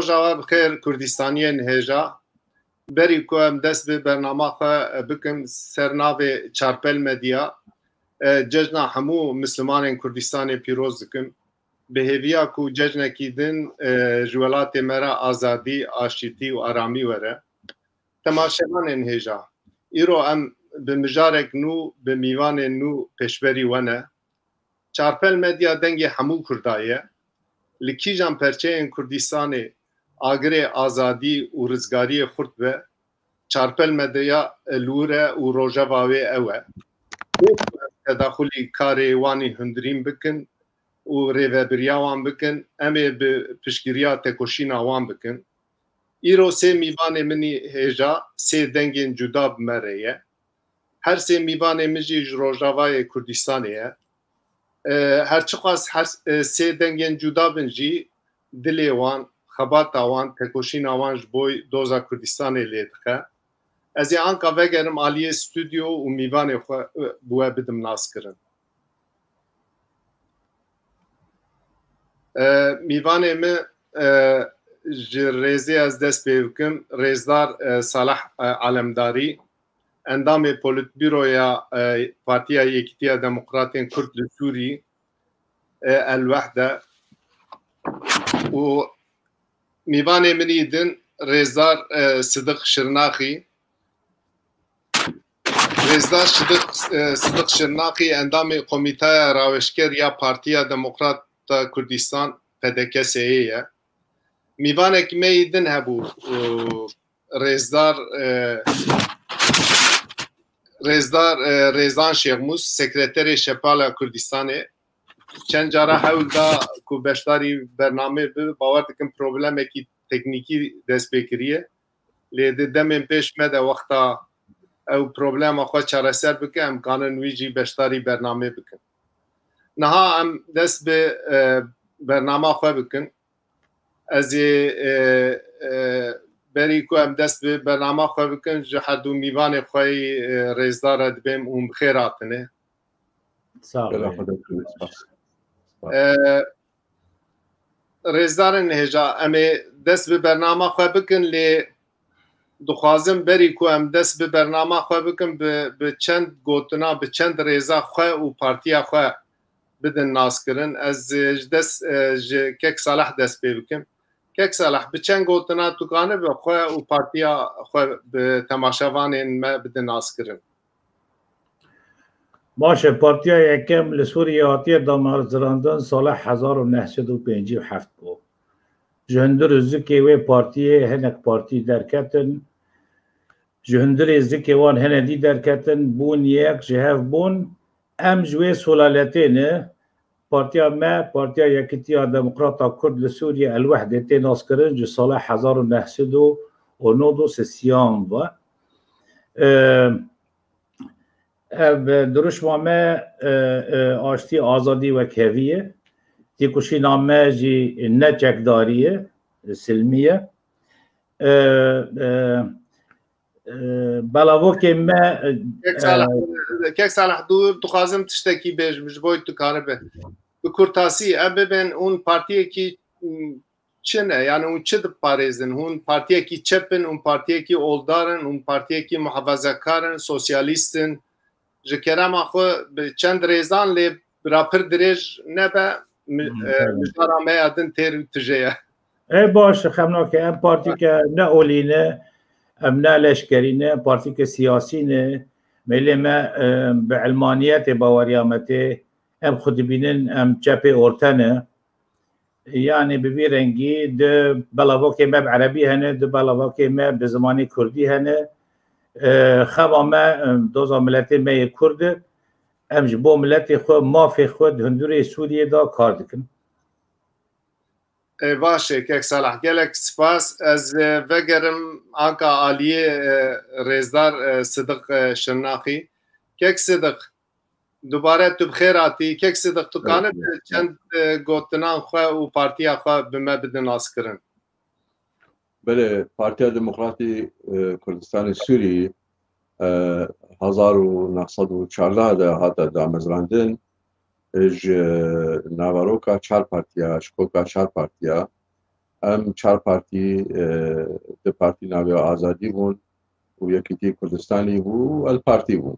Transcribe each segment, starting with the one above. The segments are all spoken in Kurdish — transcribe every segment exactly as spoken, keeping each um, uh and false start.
Rojava bi xêr Kurdistaniyên hêja. Berî ku em dest bi bernama xwe bikin ser navê Çarpel Medya, e, cejna hemû Mislimanên Kurdistanê pîroz dikim. Bi hêviya ku cejnekî din, e, ji welatê me re azadî, aşîtî û aramî were. Temaşevanên hêja, îro em bi mijarek nû, bi mîvanên nû pêşberî we ne. Çarpel Medya dengê hemû Kurda ye. Li kîjan perçeyên Kurdistanê agirê azadî û rizgariyê xurt be, Çarpel Medya li wir e û rojeva wê ew e. Wê ku em tedaxulî karê wanî hundirîn bikin û rêvebiriya wan bikin, em ê bi piştgiriya tekoşîna wan bikin. Îro sê mîvanê min î hêja, sê dengên cuda bi me re ye. Her sê mîvanê min jî ji Rojavayê Kurdistanê ye. E, her çiqas her, e, sê dengên cuda bin jî, dilê wan, xebata wan, tekoşîna wan ji bo doza Kurdistanê lê dixe. Ez ê anka vegerim aliyê stûdyo û mîvanê xwe, e, bi we bidim naskirin. E, mîvanê min, e, ji rêzê ez dest pê bikim, rêzdar, e, Salah, e, Alemdarî, endamê Politbüroya, e, Partiya Yekîtiya Demokratên Kurd li Sûrî, e, El Wehde, û mîvanê min î din rêzdar, e, Sidiq Şirnaxî. Rêzdar Sidiq, e, Sidiq Şirnaxî endamê Komîteya Rawêjker ya Partiya Demokrata Kurdistan, P D K S Y, ye. Mîvanekî me yî din hebû, e, rêzdar, e, rêzdar, e, Rêzan Şêxmûs, sekreterê Şepala Kurdistanê. Çend cara hewl da ku beşdarî bernamê bi, bawer dikim problemekî teknîkî dest pê kiriye. Lê di demên pêş me de wexta ew problema xwe çareser bike, em kanin wî jî beşdarî bernamê bikin. Niha em dest bi, e, bernama xwe bikin. Ez ê, e, e, berî ku em dest bi bernama xwe bikin, ji her du mîvanê xwe yî, e, rêzdar re dibêm hûn bi xêr hatine. Sağ olun. Bela xwe de spas. E, rêzdarên hêja, em ê dest bi bernama xwe bikin, lê dixwazim berî ku em dest bi bernama xwe bikin, bi, bi çend gotina, bi çend rêza xwe û partiya xwe bidin naskirin. Ez, e, ji dest, e, ji Kek Salah dest pê bikim. Kek Salah, bi çend gotina tu kanibe xwe û partiya xwe bi temaşevanên me bidin naskirin? Baş e, Partiya yekem li Sûriyê hatiye damezrandin sala hezar û neh sed û pêncî û heft bû. Ji hundir û zikê wê partiyê hinek partî derketin. Ji hundirê zikê wan hene dî derketin, bûn yek, ji hev bûn. Em ji wê sulaletê ne, partiya me, Partiya Yekîtiya Demokrata Kurd li Sûriyê, El Wehdê, tê naskirin ji sala hezar û neh sed û nod û sisiyan ve. E, ev dirûşma me, e, e, aştî, azadî, wekhevî ye. Têkoşîna me jî ne çekdarî ye, silmî ye. E, e, e, belavokê me, e, Kek Salah, e, Kek Salah, dur, dixwazim tiştekî bêjim, ji bo tu karibe. Bi kurtasî, em bibên hûn partiyekî, m, çi ne? Yani hûn çi diparêzin? Hûn partiyekî çep in, hûn partiyekî oldar in, hûn partiyekî muhafazekar in, sosyalîst in? Ji kerema xwe bi çend rêzan, lê bira pir dirêj nebe, mi-, Hmm, e, tabii. Mijara me ya din têr û tije ye. E, baş, xemnake, em partîke ne olî ne, em ne leşkerî ne, partîke siyasî ne. Mêlê me, e, bi ilmaniyetê baweriya me tê. Em xwe dibînin, em çepê orte ne. Yanî bi vî rengî di belavokê me bi erebî hene, di belavokê me bi zimanê kurdî hene. E, xema me, e, doza miletê me yê kurd e. Em ji bo miletê xwe, mafê xwe di hundirê Sûriyê de kar dikin. E, baş e, Kek Salah, gelek spas. Ez, e, vegerim anka aliyê, e, rêzdar, e, Sidiq, e, Şirnaxî. Kek Sidiq, dubare tu bi xêr hatî. Kek Sidiq, tu Evet, kanibî evet. çend, e, gotinan xwe û partiya xwe bi me bidin naskirin? Belê, Partiya Demokratî, e, Kurdistanê Sûrî, e, hezar û neh sed û çardeh de hate damezrandin, e, ji naveroka çar partiya, ji koka çar partiya, Em çar partî, e, di partî navê Azadî bûn û Yekîtî Kurdistanî bû û El Partî bû.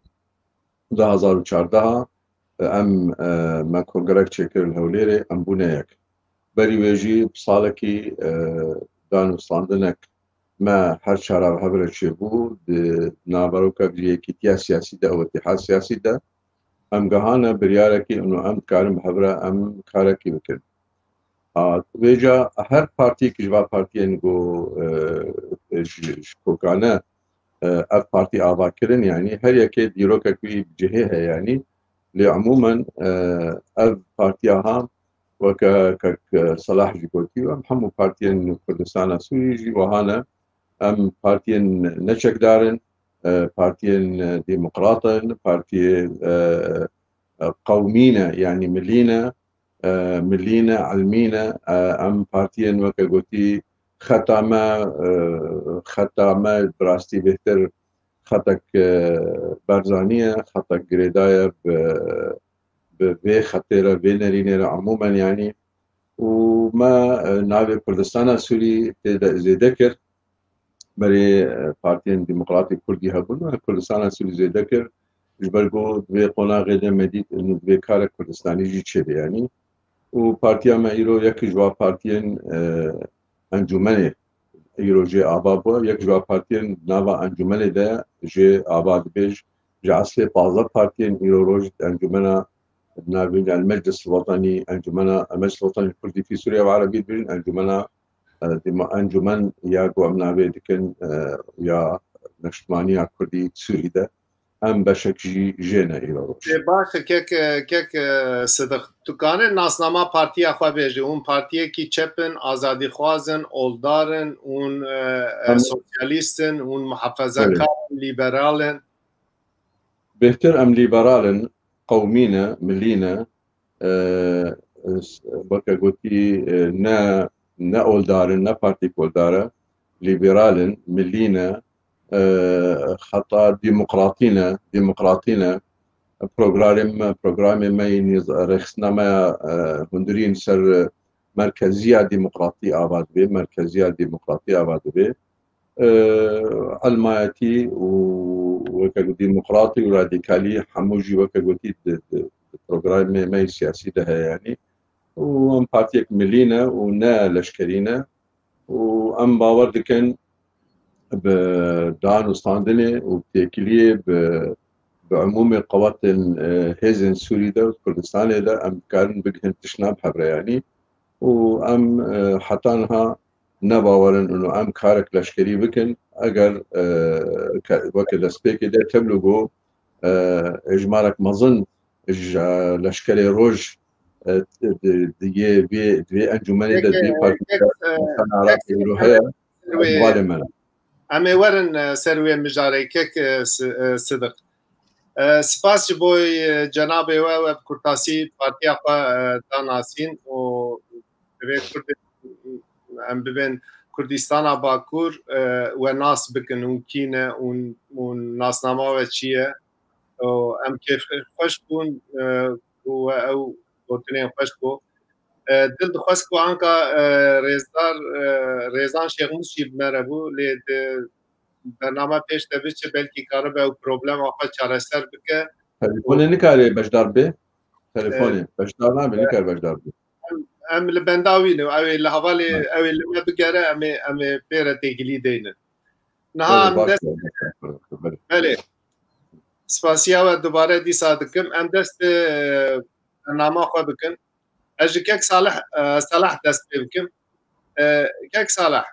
Du hazar û çardeh em, e, me kongrek çêkir li Hewlêrê, em bûne yek. Berî wê jî bi salekî, e, danûstandinek me her çara bi hev re çêbû, di naveroka bi Yekîtiya Siyasî de û Îtîhad Siyasî de em gehane biryarekî û em dikarin bi hev re em karekî bikin. A, vêca her partiyek ji va partiyên ku, e, ji, ji kokane, e, ev partî ava kirin, yanî her yekê dîrokek wî bi cihê heye, yanî lê umûmen, e, ev partiya ha weke kek Selah jî gotî, em hemû partiyên Kurdistana Sûrî jî wiha ne. Em partiyên neçekdar in, e, partiyên, e, demokrat in, partiyê, e, e, qewmî ne, yanî milî ne, e, milî ne, ilmî ne, e, em partiyên weke gotî xeta me, e, xeta me bi rastî bêhtir xetek, e, Barzanî ye, xetek girêdaye bi, bi vê xetê re, vê nerînê re umûmen yanî. Û me, e, navê Kurdistana Sûrî tê de zêde kir. Berê, e, partiyên demokratîk kurdî hebûn, e, Kurdistana Sûrî zêde kir. Ji ber ku di vê qonaxê de me dît, û di vê karek Kurdistanî jî çêbe yanî. Û partiya me îro yek ji va partiyên, e, encûmenê îro jê ava bû. Yek ji va partiyên nava encûmenê de jê ava dibe. Ji eslê pazdeh partiyên îro roj di encûmena di navê El Meclis Wetanî, encûmena El Meclis Wetanî Kurdî fî Sûriye ve Erebî dibêjin, encûmena, e, dîma-, encûmen ya ku em navê dikin, e, ya neştmaniya Kurdî Sûrî de em beşek jî jê ne îro roj. Ê, baş e, kek, e, kek, e, Sidiq. Tu kanî nasnama partiya xwe bêjî. Hûn partiyekî çep in, azadîxwaz in, oldar in, hûn, e, e, Em sosyalîst in, hûn muhafezakar in, lîberal in? Bêhtir em lîberal in, qewmî ne, milî ne, e, weke gotî, e, ne, ne oldar in, ne partîk oldar e, lîberal in, milî ne, e, heta demokratî ne, demokratî ne. Programê me, programê me yî nîz-, rêxistina me ya, e, hundirîn ser merkeziya demokratî ava dibe, merkeziya demokratî ava dibe. E, elmayetî û weke ku demokratî û radîkalî hemû jî weke gotî di, di, di programê me yê siyasî de heye yanî. Û em partiyek milî ne û ne leşkerî ne. Û em bawer dikin bi danûstandinê û têkiliyê bi, bi umûmê qewetên, e, hêzên Sûrî de û Kurdistanê de em dikarin bigihin tiştna bi hev re yanî. Û em, e, heta niha ne bawer in û em karek leşkerî bikin. Eger, e, ke-, weke destpêkê de tevlû bû, e, hejmarek mezin ji leşkerê roj, e, di, di yê vê, di vê encûmenê de, di vê partî de, e, însan Iraqê îro heye, serwê, balê me ne. Em ê werin, e, ser wê mijarê kek, e, Si-, e, Sidiq. E, spas ji bo, e, cenabê we, we bi kurtasî partiya xwe, e, da nasîn û divê Kurdê, em bibên Kurdistana Bakur, e, we nas bikin, hûn kî ne, hûn, hûn nasnama we çi ye? Û em kêfxweş bûn, e, ku we ew gotinên xweş bû. E, dil dixwest ku anka, e, rêzdar, e, Rêzan Şêxmûs jî bi me re bû, lê di bername pêş de biçe, belkî karibe ew problema xwe çareser bike. Telefonê nikare beşdar be? Telefonê, e, beşdar nabe, e, nikare beşdar be. Em, em li benda wî ne, ew ê li hevalê, ew ê li me bigere, em ê, em ê pê re têkilî deynin. Niha em dest, belê. Spasiya we dubare dîsa dikim. Em dest bi, e, bernama xwe bikin. Ez ji kek Salih, e, Selah dest pê bikim. E, kek Salih,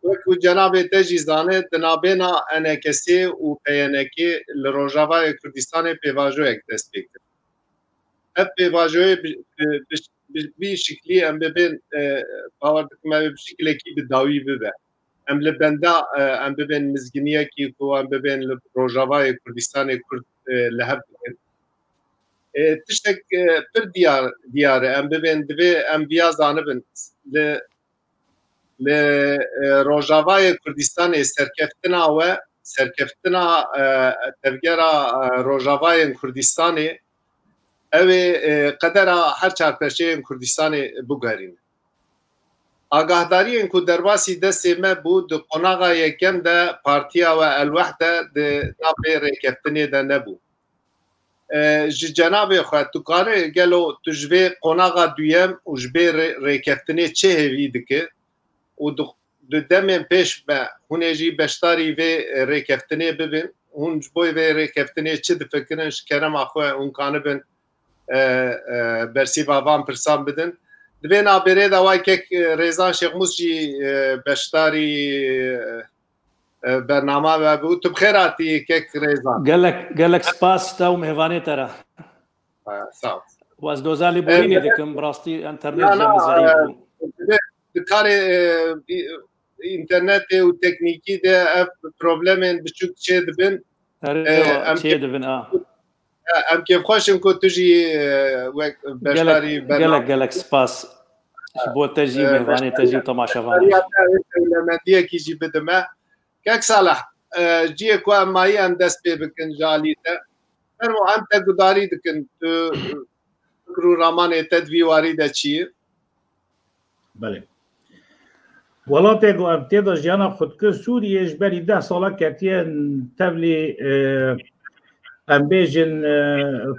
wek ku cenabê te jî zane, di navbêna E N K S û P Y N K li Rojavayê Kurdistanê pêvajoyek dest pê kir. Ev pêvajoyê bi, bi, bi, bi vî şiklî em bibên, e, bawer dikim ew ê bi şiklekî bi dawî bibe. Em li benda, e, em bibên mizginiyekî ku em bibên li Rojavayê Kurdistanê Kurd, e, li hev bikin. E, tiştek, e, pir diyar, diyar e. Em bibên, divê em viya zanibin. Li, li, e, Rojavayê Kurdistanê serkeftina we, serkeftina, e, tevgera, e, Rojavayên Kurdistanê, ew ê, e, qedera her çar perçeyên Kurdistanê biguherîne. Agahdariyên ku derbasî destê me bû, di qonaxa yekem de partiya we El-Wehde di nav vê rêkeftinê de nebû. E, ji cenabê xwe, tu kare gelo tu ji vê qonaxa duyem û ji vê rê-, rêkeftinê çi hêvî dike? Û di, di demên pêş me hûn ê jî beşdarî vê, e, rêkeftinê bibin. Hûn ji bo vê rêkeftinê çi difikirin? Ji kerema xwe hûn kanibin, e, e, bersîva van pirsan bidin. Di vê navbêrê de way kek, e, Rêzan Şêxmûs jî, e, beşdarî, e, e, bernama me bû. Tu bi xêr hatî kek Rêzan. Gelek, gelek spas te û mêvanê te re. Ha, sağ ol. Û ez doza lêborînê E, dikim, bi rastî internet na, na, jî min zeyîf bû. Dikarê, e, internetê û teknîkî de ev problemên biçûk çêdibin. Erê, E, wa, em çê kê-, dibin, a. e, em kêfxweş in ku tu jî, e, wek Gelek, beşdarî bername gelek, gelek spas. Ji bo te jî, E, mêvanê te jî û temaşevanê jî. Beşdariya te ew ewlemendiyekî jî bidime. Kek Salih, e, ciyê ku em mayî em dest pê bikin ji alî te. Fermo, em te gudarî dikin. Tu, fikir û ramanê te di vî warî de çi ye? Belê. Welatê ku em tê de jiyana xwe dikir, Sûriyê ji berî deh sala ketiye tevlî, e, em bêjin, e,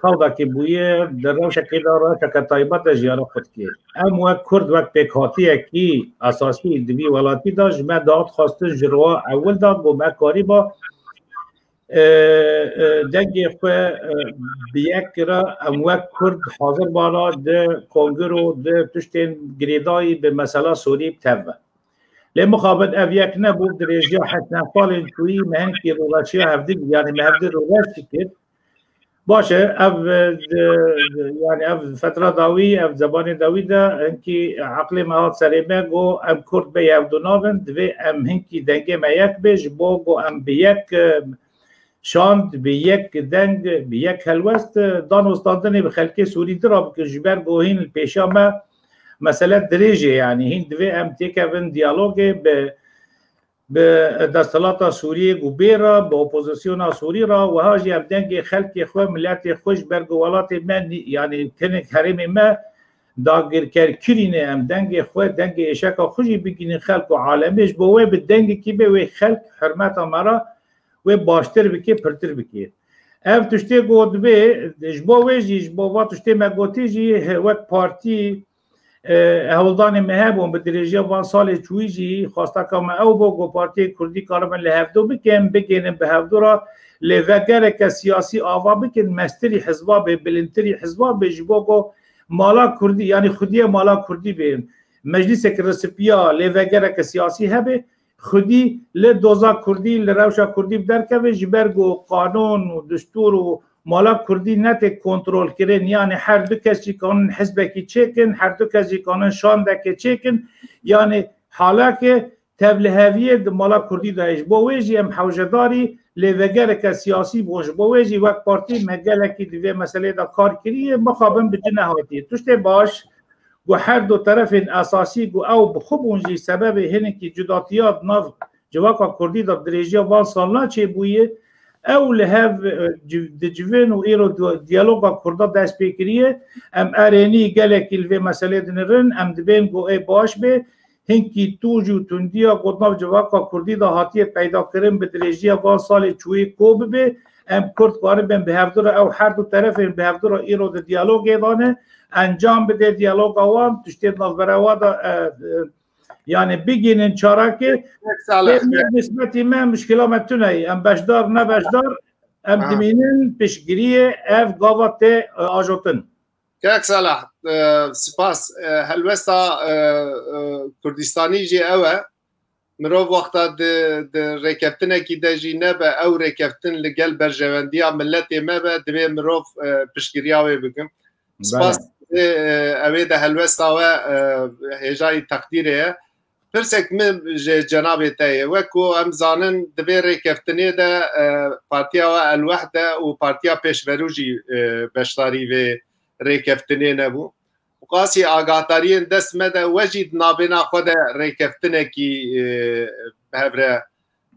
fewdakî bûye, di rewşekê de rewşeke taybet de jiyana xwe dikir. Em wek Kurd, wek pêkhatiyekî esasî di vî welatî de ji me dihat xwestin ji roja ewil de ku me karîba e, e, dengê xwe, e, bi yek re em wek Kurd hazir bana di kongir û di tiştên girêdayî bi mesela Sûrî bi tev ve. Lê mixabin ev yek nebû, dirêjiya heta salên çûyî me hinkî rûreşiya hevdî, yanî me hevdî rûreş dikir. Baş e, ev, e, di, di, yanî ev fetra dawî, ev zemanê dawî de hinkî eqlê me hat serê me, got, em Kurd bê hevdû nabin, divê em hinkî dengê me yek bê, ji bo ku em bi yek, e, şand, bi yek deng, bi yek helwest, e, danûstandinê bi xelkê Sûrî dira bikin, ji ber ku hîn li pêşiya me mesele dirêj e, yanî hîn divê em têkevin diyalogê bi, bi desthilata Sûriyê ku bê re, bi opozisyona Sûrî re, wiha jî em dengê xelkê xwe, miletê xwe ji ber ku welatê me nî-, yanî hinek herêmê me dagirker kirîne, em dengê xwe, dengê êşeka xwe jî bigihînin xelk û alemê, ji bo wê bi dengekî bê wê xelk hurmeta me re wê baştir bike, pirtir bike. Ev tiştê ku dibê, ji bo wê jî, ji bo va tiştê me gotî jî, he, wek partî, e, hewldanê me hebûn, bi dirêjiya van salê çûyî jî xwesteka me ew bû ku partiyên Kurdî karibin li hevdû bikin, bigihînin bi hevdû re lêvegereke siyasî ava bikin, mestirî hizba bê, bilindtirî hizba bê, ji bo ku mala Kurdî, yanî xwediyê mala Kurdî bê, meclîsek resipiya lêvegereke siyasî hebe, xwedî li doza Kurdî, li rewşa Kurdî bi derkeve, ji ber ku qanûn û destûr û mala Kurdî netê kontrolkirin, yanî her du kes jî kanin hizbekî çêkin, her du kes jî kanin şandekê çêkin, yanî haleke tevliheviyê di mala Kurdî de ye. Ji bo wê jî em hewcedarî lêvegereke siyasî bûn. Ji bo wê jî wek partî me gelekî di vê meselê de kar kiriye, mixabin bi cih nehatiye. Tiştê baş, ku her du terefên esasî ku ew bi xwe bûn jî sebebê hinekî cudatiya di nav civaka Kurdî de dirêjiya van salna çêbûye, ew li hev, e, civ-, dicivin û îro du-, diyaloga Kurda dest pê kiriye. Em erênî gelekî li vê meselê dinirin, em dibên ku ê baş bê, hinkî tûj û tundiya ku di nav civaka Kurdî de hatiye peyda kirin bi dirêjiya van salê çûyî ko bibe, em Kurd karibin bi hevdu re, ew her du terefên bi hevdu re îro di diyalogê de ne, encam bide diyaloga wan, tiştê di navbera wan de, e, e, yanî bigihînin çarekê. Kek Salih. Lê me, nisbetî me, muşkila me tune ye. Em beşdar, ne beşdar, em Ha. dimînin piştgiriyê ev gava tê, e, ajotin. Kek Salih, e, spas. E, helwesta, e, e, Kurdistanî jî ew e. Mirov wexta di, di rêkeftinekî de jî nebe, ew rêkeftin li gel berjewendiya miletê me be, divê mirov, e, piştgiriya wê bikin. Spas, Belê. e, e, ew ê de helwesta we, e, hêjayî teqdîrê ye. Pirsek min ji cenabê te ye. Wek ku em zanin, di vê rêkeftinê de, e, partiya we El-Wehde û partiya Pêşverû jî, e, beşdarî vê rêkeftinê nebû. Qasî agahdariyên dest me de we jî di navbêna xwe de rêkeftinekî, e, bi hev re,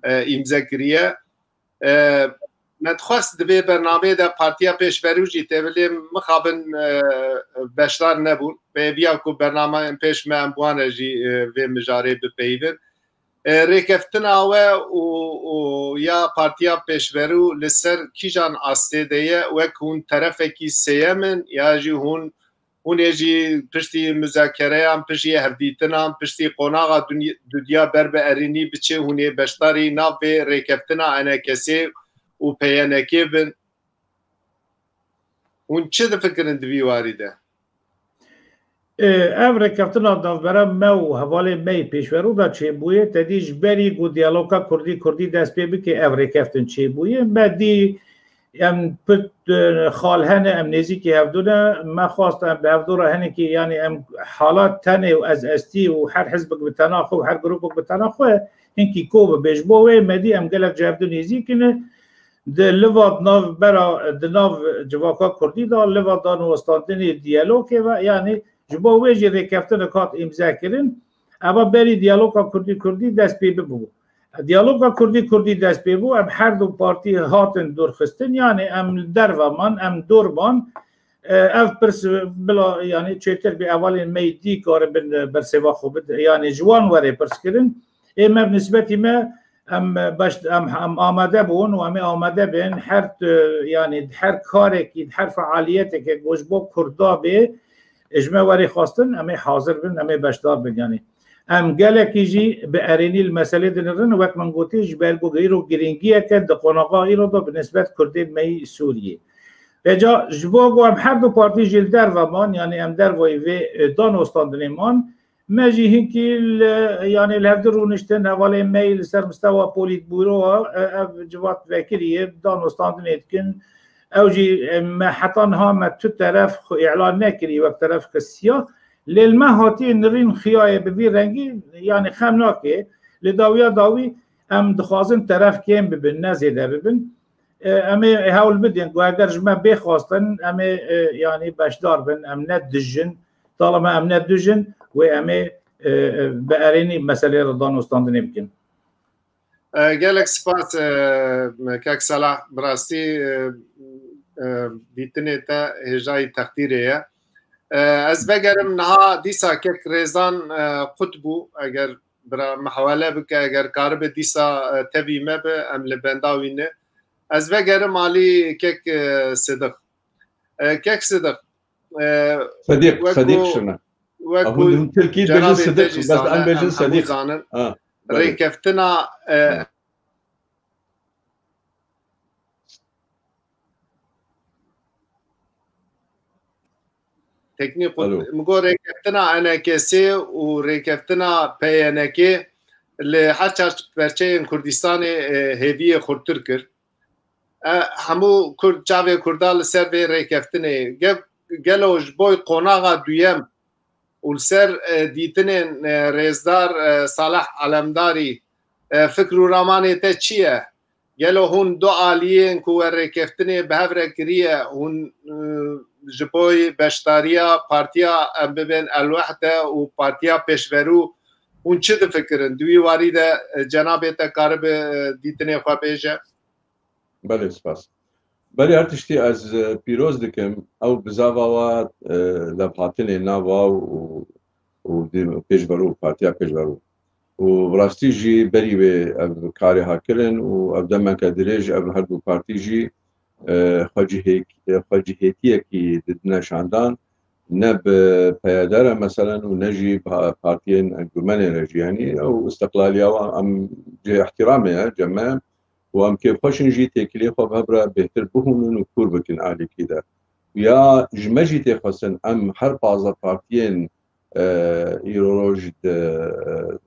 e, îmze kiriye. E, me dixwest di vê bernameyê de Partiya Pêşverû jî tê, bilê mixabin, e, beşdar nebûn. Pêviya ku bernameyên pêş me em bi wan re jî, e, vê mijarê bipeyivin. E, rêkeftina we û, û ya Partiya Pêşverû li ser kîjan astê de ye? Wek hûn terefekî sêyem in ya jî hûn, hûn ê jî piştî muzakereyan, piştî hevdîtinan, piştî qonaxa duny-, dudiya ber bi erênî biçê, hûn ê beşdarî nav vê rêkeftina E N K S û P Y N K bin? Hûn çi difikirin di vî warî de? E, ev rêkeftina navbera me û hevalên me yê pêşverû de çêbûye, te dî ji berî ku diyaloga Kurdî-Kurdî dest pê bike, ev rêkeftin çêbûye. Me dî em pir, e, xal hene, em nêzîkî hevdû ne. Me xwest em bi hevdû re hinekî, yanî em hala tenê û ez estî û her hizbek bi tena xwe û her grûpek bi tena xwe hinkî ko bibe. Ji bo wê me dî em gelek ji hevdû nêzîk in. Di liva di nav bera, di nav civaka Kurdî de liva danûstandinê diyalogê ve, yanî ji bo wê jî rêkeftinek hat îmze kirin. Eva berî diyaloga Kurdî-Kurdî dest pê bibû. Diyaloga Kurdî-Kurdî dest pê bû, em her du partî hatin dûrxistin, yanî em li derve man, em dûr man. E, ev pirs bila, yanî çêtir bê, hevalên me yê dî karibin, e, bersêva xwe bidin, yanî ji wan were pirs kirin. Ê me bi nisbetî me, em, e, beş, em, em amade bûn û em ê amade bin her tu-, yanî her karekî, her fealiyeteke ku ji bo Kurda bê, e, ji me were xwestin, em ê hazir bin, em ê beşdar bin. Yanî em gelekî jî bi erênî li meselê dinirin, wek min gotî, ji ber ku îro girîngiyeke di qonaxa îro de bi nisbet Kurdên me yî Sûriyê. Vêca ji bo ku em her du partî jî li derve man, yanî em dervayî vê, e, danûstandinê man, me jî hinkî li, yanî li hevdû rûniştin, hevalên me yî li ser mistewa polîtbûroya, e, ev civat vekiriye, danûstandinê dikin. Ew jî, e, me heta niha me tu teref xwe îlan nekiriye wek terefeke siyah. Lê li me hatiye nirîn xiyayê bi vî rengî, yanî xem nake. Li dawiya dawî em dixwazin teref kêm bibin, ne zêde bibin. E, em ê hewl bidin ku eger ji me bê xwestin, em ê, e, yanî beşdar bin, em ne dijin. Talama em ne dijin, wê em ê, e, e, bi erênî meselê re danûstandinê bikin. E, gelek spas, e, kek Selah, bi rastî, e, e, dîtinê te hêjayî teqdîrê ye. E, ez vegerim niha dîsa kek Rêzan, e, qut bû, eger bira me hewale bike, eger karibe dîsa, e, tevî me be, em li benda wî ne. Ez vegerim alî kek, e, Sidiq. E, kek Sidiq, e, Sedîq, wek Sedîq ku, şuna. Wek Abu ku din Tirkî dibêjin cenabê te Sedîq, jî bes em zane, bêjin em hemû Sedîq. Zanin. Ha, belê. Rêkeftina, e, Ha. Teknîk Alo. Min got rêkeftina E N K S û rêkeftina P Y N K li her çar perçeyên Kurdistanê, e, hêviyê xurtir kir. E, hemû Kurd, çavê Kurda li ser vê rêkeftinê. Ge-, gelo ji bo qonaxa duyem û li ser, e, dîtinên, e, rêzdar, e, Salih Alemdarî, e, fikr û ramanê te çi ye? Gelo hûn du aliyên ku we rêkeftinê bi hev re kiriye, hûn, e, ji bo beşdariya partiya em bibên El Wehde û Partiya Pêşverû, hûn çi difikirin? Di wî warî de, e, cenabê te karibe, e, dîtinê xwe bêje? Belê, spas. Belê, her tiştî ez, e, pîroz dikim. Ew bizava wa, e, levhatinê nava û, û di-, pêşverû, partiya pêşverû. Û bi rastî jî berî wê ev karê ha kirin û ev demeke dirêj ev her du partî jî, e, xwecihêk-, e, xwecihêtiyekî didine şandan, ne bi P Y D re meselen û ne jî pa-, partiyên encûmenê re jî, yanî ew îstiqlaliya wan em cihê ihtiramê ye, cem me. û em kêfxweş in jî têkiliyê xwe bi hev re bêhtir bihûnin û kûr bikin alîkî de. Ya ji me jî tê xwestin em her pazdeh partiyên, e, îro roj di, e,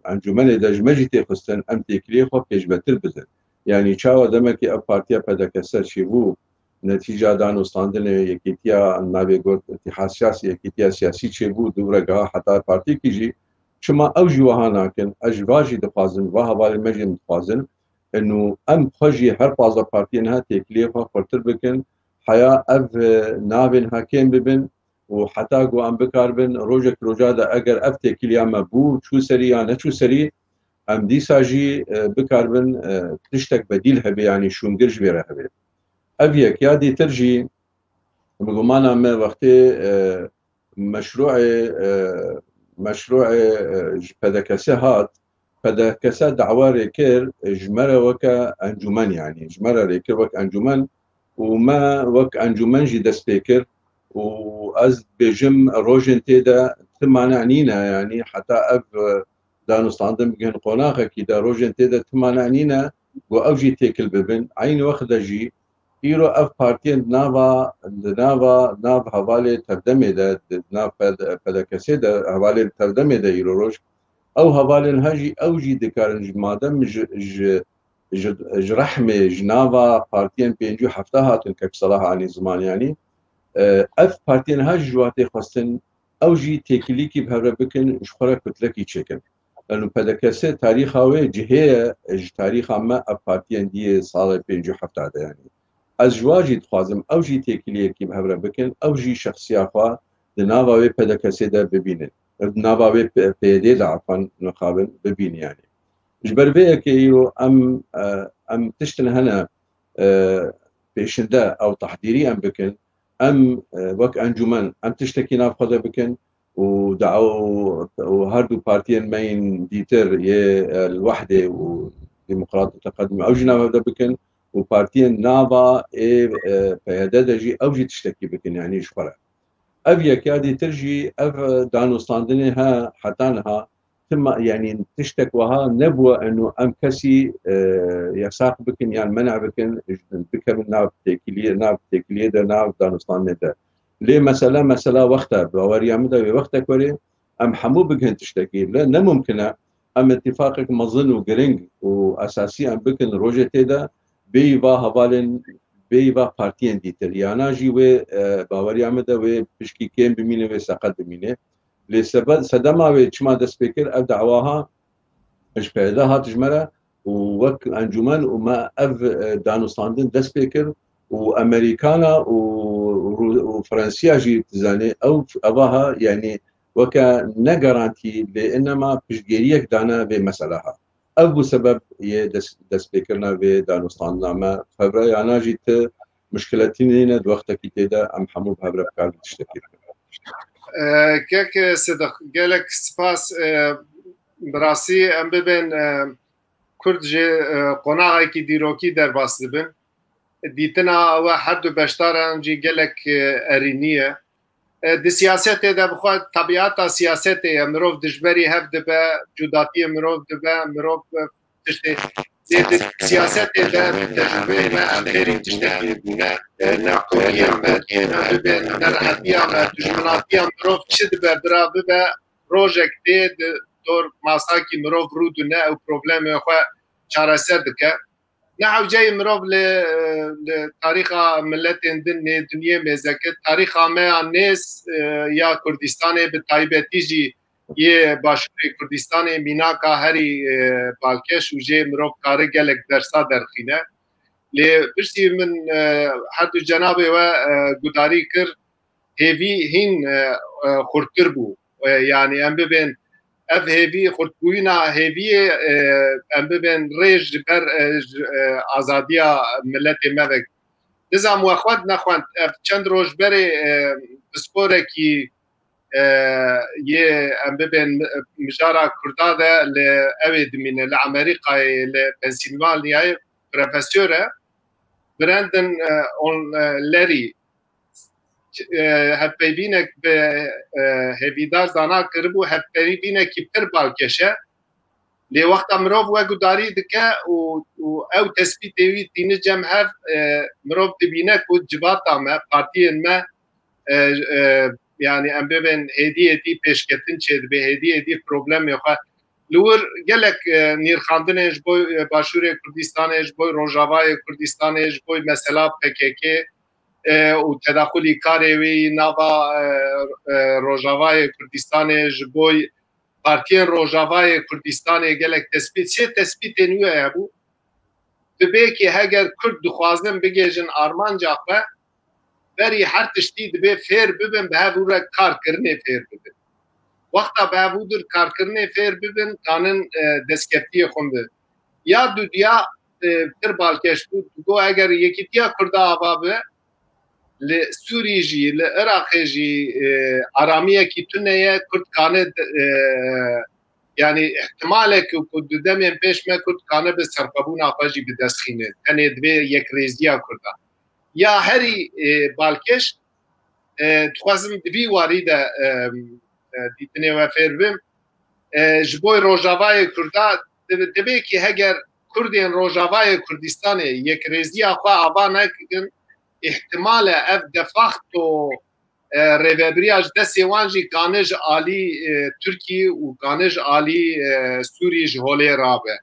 encûmenê de ji me jî tê xwestin em têkiliyê xwe pêşvetir bidin. Yanî çawa demekê ev partiya P D K S çêbû, netîca danûstandinê yekîtiya navê got Îtîhad Siyasî, yekîtiya siyasî çêbû, dû re giha heta partiyekî jî, çima ew jî wiha nakin? Ez ji va jî dixwazim, va hevalên me jî em dixwazin, û em xwe jî her pazdeh partiyên niha têkiliyê xwe xurtir bikin, heya ev, e, navên niha kêm bibin û heta ku em bikaribin rojek roja de eger ev têkiliya me bû, çû serî ya neçû serî, em dîsa jî, e, bikaribin, e, tiştek bedîl hebe, yanî şûngir ji vê re hebe. Ev yek ya dîtir jî bi gumana me wextê, e, meşruê, e, meşruê, e, ji P D K S hat, P D K S dawa rê kir, e, ji me re weke encûmen, yanî ji me re rê kir wek encûmen û me wek encûmen jî dest pê kir û ez dibêjim rojên tê de ti mane nîne, yanî heta ev, e, danûstandin bigihên qonaxekî de rojên tê de ti mane nîne ku ew jî têkil bibin. Eynî wext de jî îro ev partiyên di nava, di nava, nav hevalê tevdemê de, di nav P D K S de hevalên tevdemê de îro roj, ew hevalên he jî, ew jî dikarin ji madem ji, ji, ji, ji rehmê, ji nava partiyên pêncî û hefta hatin kek Selah anî ziman yanî, e, ev partiyên he jî ji wa tê xwestin ew jî têkilîkî bi hev re bikin, ji xwe re kutlekî çêkin. Lano P D K S tarîxa wê cihê ye ji tarîxa me ev partiyên diyê salê pêncî û hefta de yanî. Ez ji wan jî dixwazim ew jî têkiliyekî bi hev re bikin, ew jî şexsiya xwe di nava wê P D K S de bibînin. Di nava wê P-, P Y D de efan mixabin bibînin yanî. Ji ber vê yekê îro em, e, em tiştin hene, e, pêşinde ew tahdîrî em bikin, em, e, wek encûmen em tiştekî nav xwe de bikin û da-, û, û her du partiyên me yên dîtir yê, e, El Wehdê û Demokrat û Teqedum ew jî nav hev de bikin û partiyên nava ê, e, P Y D de jî ew jî tiştekî bikin, yanî ji xwe re. Ev yek ya dîtir jî ev, e, danûstandinê he heta niha tima, yanî tiştek wiha nebûye eno em kesî, e, yasaq bikin yan men'a bikin, bikevin nav têkiliyê, nav têkiliyê de, nav danûstandinê de. Lê mesele, mesela wext e, baweriya min de wê wextek were, em hemû bigihin tiştekî. Lê ne mumkin e, em îtîfaqek mezin û giring û esasî em bikin rojê tê de, bêyî va hevalên, bêyî va partiyên dîtir. Yana jî wê, e, baweriya min de wê pişkî kêm bimîne, wê seqet bimîne. Lê sebe-, sedema wê çima dest pê kir, ev dawaha ji P Y D hat ji me re û wek encûmen û me ev, e, danûstandin dest pê kir û Amerîkana û Rû-, û Fransiya jî dizane ew, evaha, yanî weke ne garantî lê inema piştgêriyek dane vê meseleha. Ev bû sebeb yê dest-, destpêkirina vê danûstandina me. Xevra yana jî ti muşkiletî nîne, di wextekî tê de em hemû bi hev re bikarin tiştekî bikin. E, kek Sidiq, gelek spas. E, bi rastî em bibên, e, Kurd ji, e, qonaxekî dîrokî derbas dibin. Dîtina we her du beşdaran jî gelek, e, erênî ye. E, di siyasetê de bi xwe, tebiata siyasetê ye. Mirov dijberî hev dibe, cudatiyê mirov dibe, mirov, e, tiştê. Lê di siyasetê de, tecrûbeyê me, em fêrî tiştekî bûne. E, neqûriya me, têna bibên, nerehetiya me, dijminatiya mirov çi dibe, bira bibe, rojek tê di dor masakî mirov rû dine, ew problemê xwe çareser dike. Ne hewceyê mirov li, li tarîxa miletên din nê dinyê mêze kir. Tarîxa me ya nêz, e, ya Kurdistanê, bi taybetî jî yê Başûrê Kurdistanê, mînaka herî, e, balkêş û jê mirov kare gelek dersa derxîne. Lê piştî min, e, her du cenabê we, e, gudarî kir, hêvî hîn, e, e, xurttir bû. E, yanî em bibên, ev hêvî, xurtbûyîna hêviyê, e, em bibên rê ji ber, e, ji, e, azadiya miletê me ve. Nizam we xwend nexwend, ev çend roj berê, e, pisporekî, e, yê, em bibên, mijara Kurda de li ewê dimîne, li Amerîkayê, li Pennsylvaniayê profesor e. Brandon, e, On-, e, Larry, e, hevpeyvînek bi, e, hêvîdar zana kiribû, hevpeyvînekî pir balkêş e. Lê wexta mirov we gudarî dike û, û ew tespîtê wî tîni cem hev, e, mirov dibîne ku civata me, partiyên me, e, e, yanî em bibên hêdî hêdî pêşketin çêdibe, hêdî hêdî problemê xwe. Li wir gelek, e, nîrxandinên ji bo, e, Başûrê Kurdistanê, ji bo Rojavayê Kurdistanê, ji bo mesela P K K, e, û tedaxulî karê wî nava, e, e, Rojavayê Kurdistanê, ji bo partiyên Rojavayê Kurdistanê gelek tespît, sê tespîtên wî hebû. Dibê ki heger Kurd dixwazin bigêjin armanca xwe, berî her tiştî dibê fêr bibin, bi hev re karkirinê fêr bibin. Wexta bi hev dir karkirinê fêr bibin, kanin, e, destkeftiyê xwe bibin. Ya dudiya e, pir balkêş bû. Digot eger yekîtiya Kurda ava be, li Sûrî jî, li Iraqê jî, e, aramiyekî tune ye, Kurd kane, e, yanî ihtimalek ku di demên pêş me Kurd kane bi serxwebûna xwe jî bi dest xîne. Tenê divê yekrêziya Kurda. Ya herî, e, balkêş, e, dixwazim di vî warî de, e, e, dîtinê we fêr bim. E, ji bo Rojavayê Kurda dibe, dibe ki heger Kurdên Rojavayê Kurdistanê yekrêziya xwe ava nekin, ihtimal e ev de facto, e, rêvebiriya ji destê wan jî kane ji alî, e, Tirkî û kane ji alî, e, Sûrî ji holê rabe.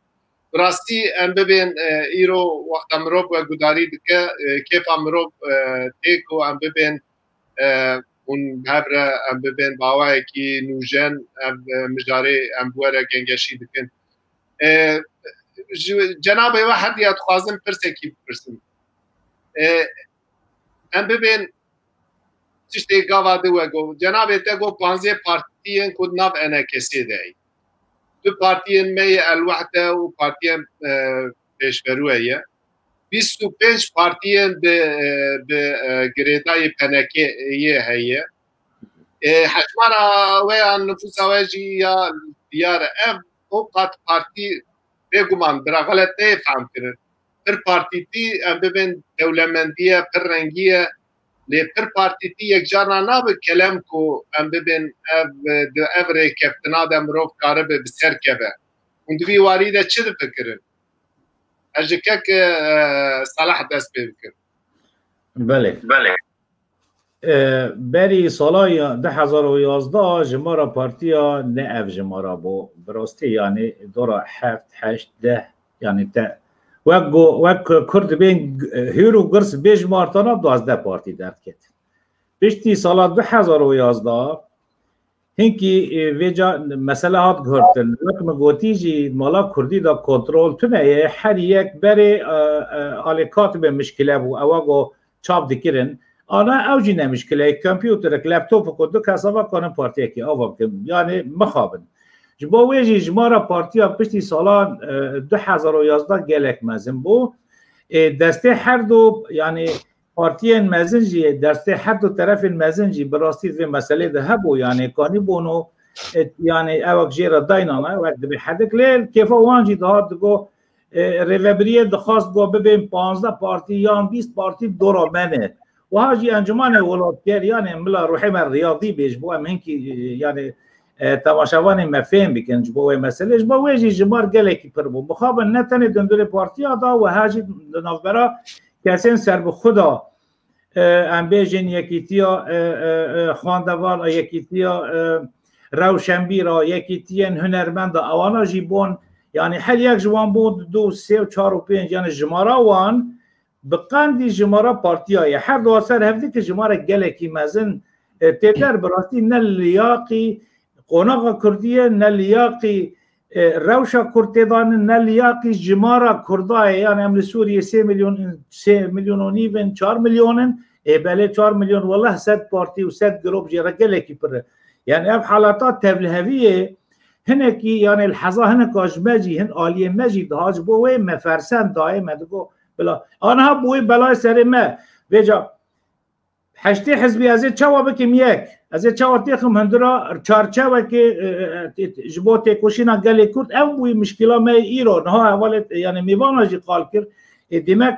Bi rastî em bibên, e, îro wexta mirov we gudarî dike, e, kêfa mirov, e, tê ku em bibên, e, hûn bi hev re em bibên bi awayekî nûjen, ev, e, mijarê em bi we re gengeşî dikin. E, ji cenabê we her diya dixwazim pirsekî bipirsim. E, em bibên tiştê gava di we got. Cenabê te got panzdeh partiyên ku di nav N K S'ê de ye. Du partiyên me yê El Wehde û partiyên, e, pêşberû ye. Bîst û pênc partiyên bi, e, bi, e, girêdayî P N K'yê heye. E, hejmara we ya nifûsa we jî ya diyar e. Ev o qat partî bêguman bira xelet neyê fehm kirin. Pir partîtî em bibên dewlemendiye, pir rengî ye. Lê pir partîtî yekcarna nabe kelem ku em bibên ev, di ev rêkeftina de mirov karibe bi ser keve. Hûn di vî warî de çi difikirin? Ez ji kek, e, Salah dest pê bikim. Belê. Belê. E, berî sala ya du hezar û yazdeh jimara partiya ne ev jimara bû. Bi rastî, yanî dora heft, heşt, deh, yanî te wek go-, wek Kurd bên, e, hûr û girs bê jimartana duwazdeh partî derdiket. Piştî sala du hezar û yazdeh hinkî, e, vêca mesele hat guhertin. Wek min gotî jî mala Kurdî de kontrol tune ye. Her yek berê, e, e, alê katibê mişkile bû. Ewa go çap dikirin. Ana ew jî ne mişkileyê, kompûterek, laptopek û du kesa ve kanin partiyekê ava bikin. Yanî mixabin. Ji bo wê jî jimara partiya piştî salan, e, du hezar û yazdeh gelek mezin bû. E, destê her du, yanî partiyên mezin jî, destê her du terefên mezin jî bi rastî vê meselê de hebû. Yanî kanî bono, e, yanî ewek jê re daynana, ewek dibê hedik. Lê kêfa wan jî dihat digo, e, rêvebiriyê dixwast ku bibên panzdeh partî yan bîst partî dora me ne. Wiha jî Encûmenê Welatger, yanî bila ruhê me riyadî bê, ji bo em hinkî, e, yanî, e, temaşevanê me fêm bikin ji bo wê meselê. Ji bo wê jî jimar gelekî pir bû. Mixabin ne tenê dundurê partiya da, wiha jî di navbera kesên serbixwe da, e, em bêjin yekîtiya, e, e, e, xwendevan, yekîtiya, e, rewşenbîra, yekîtiyên hunermenda, ewana jî bûn, yanî her yek ji wan bûn du, sê û çar û pênc, yanî jimara wan bi qendî jimara partiya ye. Her du ser hevdî ki jimara gelekî mezin, e, tê der, bi rastî ne liyaqî qonaxa Kurdî ye, ne liyaqî e, rewşa Kurd tê danin, ne liyaqî jimara Kurda ye. Yanî em li Sûriyê sê milyon, sê milyon û nîv in, çar milyon in. Ê belê çar milyon, weleh sed partî û sed girop jê re gelekî pir e. Yanî ev halata tevliheviyê hinekî, yanî li heza hineka ji me jî, hin aliyê me jî dihat ji bo wê me fersen dayê me digo bila. Aniha bi wê belayê serê me. Vêca heştê hizbî ez ê çawa bikim yek? Ez ê çawa têxim hundura çarçewekê, e, e, e, ji bo têkoşîna gelê Kurd? Ev bûyî mişkila me yê îro. Niha hevalê, yanî mêvana jî qal kir. Ê, demek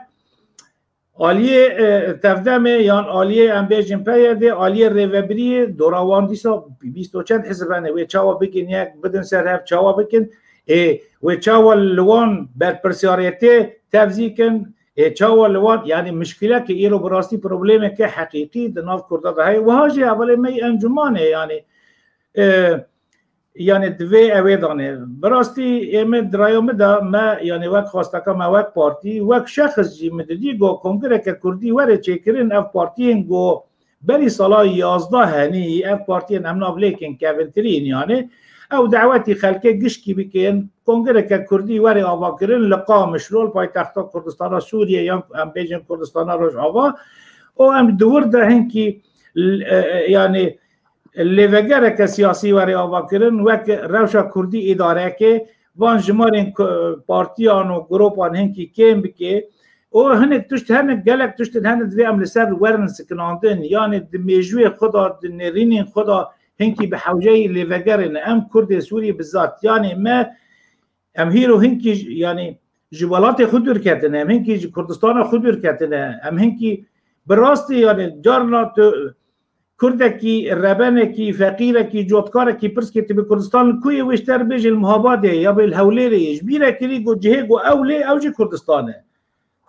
aliyê, e, Tevdemê yan aliyê, em bêjin, P Y D, aliyê rêvebiriyê, dora wan dîsa bîst û çend hizb hene. Wê çawa bikin yek, bidin ser hev, çawa bikin? Ê, wê çawa li wan berpirsiyariyetê tevzî kin? Ê, çawa li wan, yanî mişkileke îro bi rastî problemeke heqîqî di nav Kurda de heye. Wiha jî hevalê me yê Encûmanê, yanî, e, yanî divê ew ê danê. Bi rastî ê min, di raya min de me, yanî wek xwesteka me, wek partî, wek şexs jî min didî ku kongreke Kurdî were çêkirin, ev partiyên ku berî sala yazdeh henî ev partiyên em nav lêkin kevintirîn, yanî ew dawetî xelkê gişkî bikin, kongreke Kurdî were avakirin li Qamişlo, li paytexta Kurdistana Sûriye yan em bêjin Kurdistana Rojava. Û em di wir de hinkî, e, e, yanî lêvegereke siyasî were avakirin, wek rewşa Kurdî îdareke, van jimarên ku-, partiyan û gropan hinkî kêm bike. Û hinek tişt, hinek gelek tişt hene divê em li ser werin sikinandin. Yanî di mêjûyê xwe de, di nêrînên xwe de hinkî bi hewceyî lêvegerê ne. Em Kurdê Sûriyê bi zat, yanî me, em hîro hinkî ji, yanî ji welatê xwe dûr ketine, em hinkî ji Kurdistana xwe dûr ketine, em hinkî bi rastî, yanî carna tu Kurdekî, rebenekî, feqîrekî, cotkarekî pirs kê tu bi Kurdistan li ku yê, wê ji te re bêje li Muhabadê ye ya bê li Hewlêrê ye. Ji bîr e kirî got cihê got ew lê, ew jî Kurdistan e.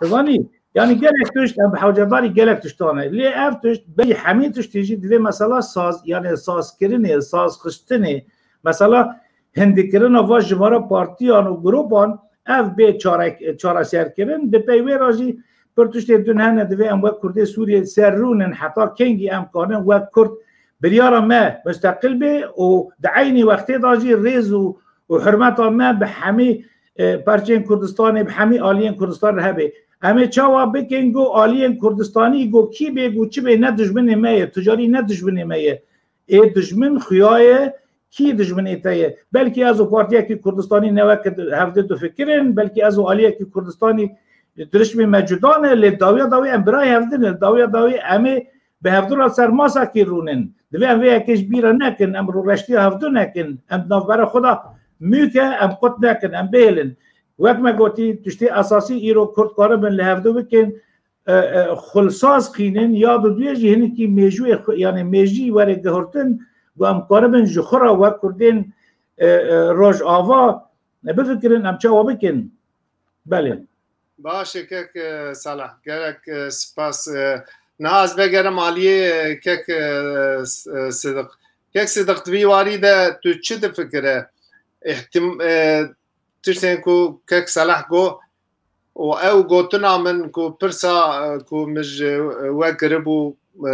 Tu zanî? Yanî gelek tişt, em bi hewcedarî gelek tiştan e. Lê ev tişt, berî hemî tiştî jî divê mesela saz, yanî sazkirinê, sazxistinê, mesela hindikirina va jimara partiyan û gropan ev bê çarek-, çareserkirin. Di pey wê re jî pir tiştê din hene, divê em wek Kurdê Sûriyê ser rûnin, heta kengî em kanin wek Kurd biryara me musteqil bê û di eynî wextê de jî rêz û, û hurmeta me bi hemî, e, perçên Kurdistanê, bi hemî aliyên Kurdistan re hebe. Em ê çawa bikin ku aliyên Kurdistanî ku kî bê ku çi bê ne dijminê me ye, tu carî ne dijminê me ye. Ê dijmin xuya ye, kî dijminê te ye? Belkî ez û partiyekî Kurdistanî ne wek hevdî difikirin, belkî ez û aliyekî Kurdistanî dirişmê me cuda ne, lê dawiya dawî em birayê hevdî ne, dawiya dawî em ê bi hevdû re ser masakî rûnin. Divê em vê yekê ji bîr re nekin, em rûreştiya hevdû nekin, em di navbera xwe de mûk e, em qut nekin, em bihêlin. Wek me gotî, tiştê esasî îro Kurd karibin li hevdû bikin, e, e, xwe li saz xînin, ya diduyê jî hinekî mêjûyê xwe, yanî mêjî were guhertin, ku em karibin ji xwe re wek Kurdên, e, e, Rojava, e, bifikirin, em çawa bikin? Belê. Baş e kek, e, Salah, gelek, e, spas. E, niha ez vegerim aliyê, e, kek, e, S-, e, Sidiq. Kek Sidiq, di vî warî de tu çi difikire? Îhtim-, e, tiştên ku kek Salah got, û ew gotina min ku pirsa, e, ku min ji we kiribû, e,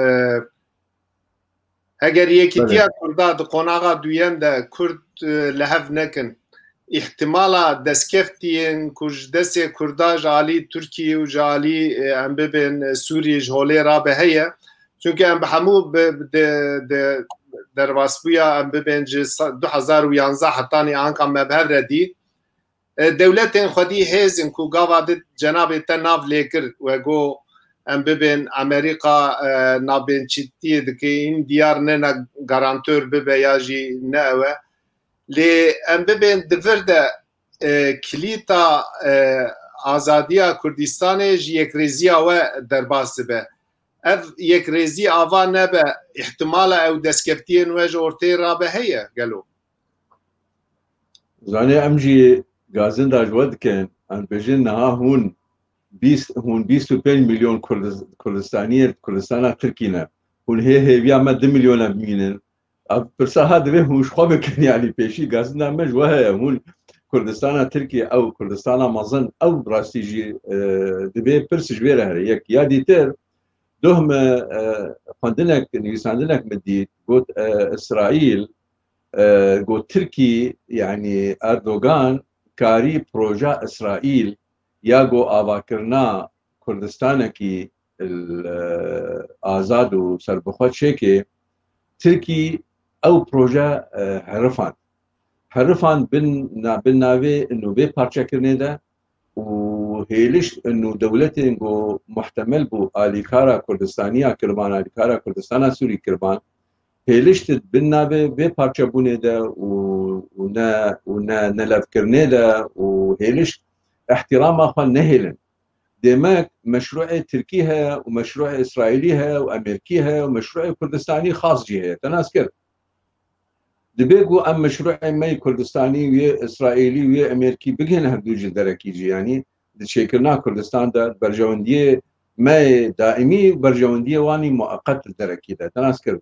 heger yekîtiya Belê. Kurda di qonaxa duyem de Kurd, e, li hev nekin, îhtimala destkeftiyên ku ji destê Kurda ji alî Tirkiyê û ji alî, e, em bibên, e, Sûriyê ji holê rabe heye. Çunke em bi hemû bi, bi, di, di derbasbûya em bibên ji sa-, du hezar û yanzdeh hetanî anka me bi hev re dî. E, dewletên xwedî hêzin ku gava di cenabê te nav lê kir, we got, em bibên Amerîka, e, navbênçîtiyê dike, în diyar ne, ne garantor bibe ya jî ne ew e. Lê em bibên di vir de, e, kilîta, e, azadiya Kurdistanê ji yekrêziya we derbas dibe. Ev yekrêzî ava nebe, îhtimala ew destkeftiyên we ji ortê rabe heye gelo? Zanê em jî gazinda ji we dikin, em dibêjin niha hûn bîst, hûn bîst û pênc milyon Kurdiz-, Kurdistaniyê Kurdistana Tirkî ne. Hûn hê hêviya me du milyon e bimînin. Ev pirsa ha divê hûn ji xwe bikin, yanî pêşî gazinda me ji we heye. Hûn Kurdistana Tirkî, ew Kurdistana mezin, ew bi rastî jî, e, divê pirs ji vê re here. Yek ya dîtir, doh me, e, xwendinek, nivîsandinek min dît, got, e, Îsraîl, e, got Tirkî, yanî Erdogan karî proja Îsraîl ya ku avakirina Kurdistanekî, e, azad û serbixwe çêke, Tirkî ew proje, e, herifand. Herifand bin na-, bin navê û vê parçekirinê de û hêlişt û dewletên ku muhtemel bû alîkara Kurdistaniya kiriban, alîkara Kurdistana Sûrî kiriban, hêlişt bin navê vê parçebûnê de û, û ne, û ne, nelevkirinê de û hêlişt îhtîrama xwe nehêlin. Demek meşruê Tirkî heye û meşruê Îsraîlî heye û Amerîkî heye û meşruê Kurdistanî xas jî heye. Te nas kir. Dibê ku em meşruê me yê Kurdistanî û yê Îsraîlî û yê Amerîkî bigihîne hevdû ji derekî jî, yanî di çêkirina Kurdistan de, berjewendiyê me yê daîmî û berjewendiyê wan yê mueqet li derekî de. Te nas kir.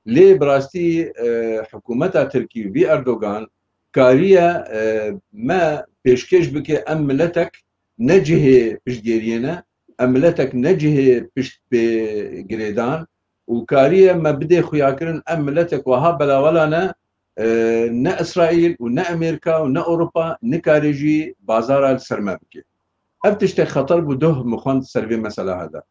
Lê bi rastî, e, hikûmeta Tirkî û vî Erdogan kariye, e, me pêşkêş bike em miletek ne cihê piştgêriyê ne, em miletek ne cihê pişt pê girêdan û kariye me bidê xuyakirin em miletek wiha belawela ne, e, ne Îsraîl û ne Amerîka û ne Ewropa nikare jî bazara li ser me bike. Ev tiştek xeter bû, doh min xwend ser vê mesela heda.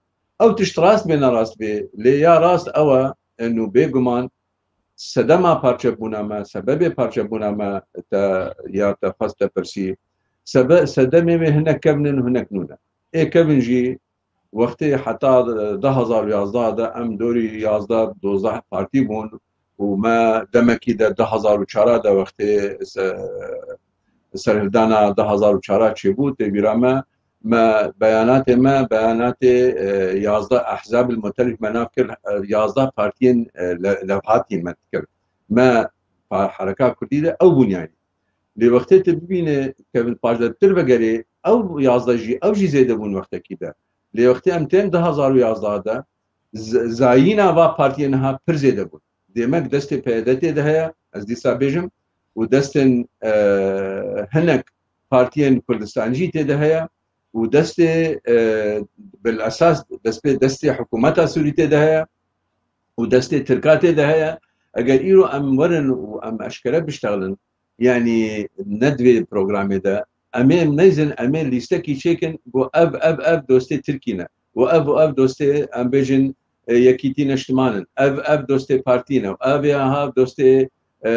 Ew tişt rast bê ne rast bê, lê ya rast ew e, û bêguman sedema parçebûna me, sebebê parçebûna me te ya te xwest te pirsî. Sebe-, sedemê wê hinek kevn in û hinek nû ne. Ê kevn jî wextê heta du hezar û yazdeh de em dorî yazdeh dozdeh partî bûn û me demekî de du hezar û çar de wextê se-, serhildana du hezar û çar çêbû, tê bîra me, me beyanatê me, beyanatê, e, yazdeh ehzab el muhtelif me nav kir, e, yazdeh partiyên, e, le-, levhatî me dikir. Me pa-, hereka kurdî de ew bûn yanî. Lê wextê tu bibîne kevin paşdeptir vegerê, ew yazdeh jî, ew jî zêde bûn wextekî de. Lê wextê em tên du hezar û yazdeh de, z-, zayîna va partiyê niha pir zêde bûn. Demek destê P Y D tê de heye, ez dîsa bêjim, û destên, e, hinek partiyên Kurdistan jî tê de heye û destê, e, bil esas destpê destê hikûmeta Sûrî tê de heye û destê Tirka tê de heye. Eger îro em werin û em eşkere biştexilin, yanî ne di vê programê de, em ê em neyzin, em ê lîstekî çêkin, ku ev, ev, ev dostê Tirkî ne. Û ev û ev dostê, em bêjin, e, Yekîtî Neştiman in. Ev, ev dostê partî ne. Ev ê aha dostê, e,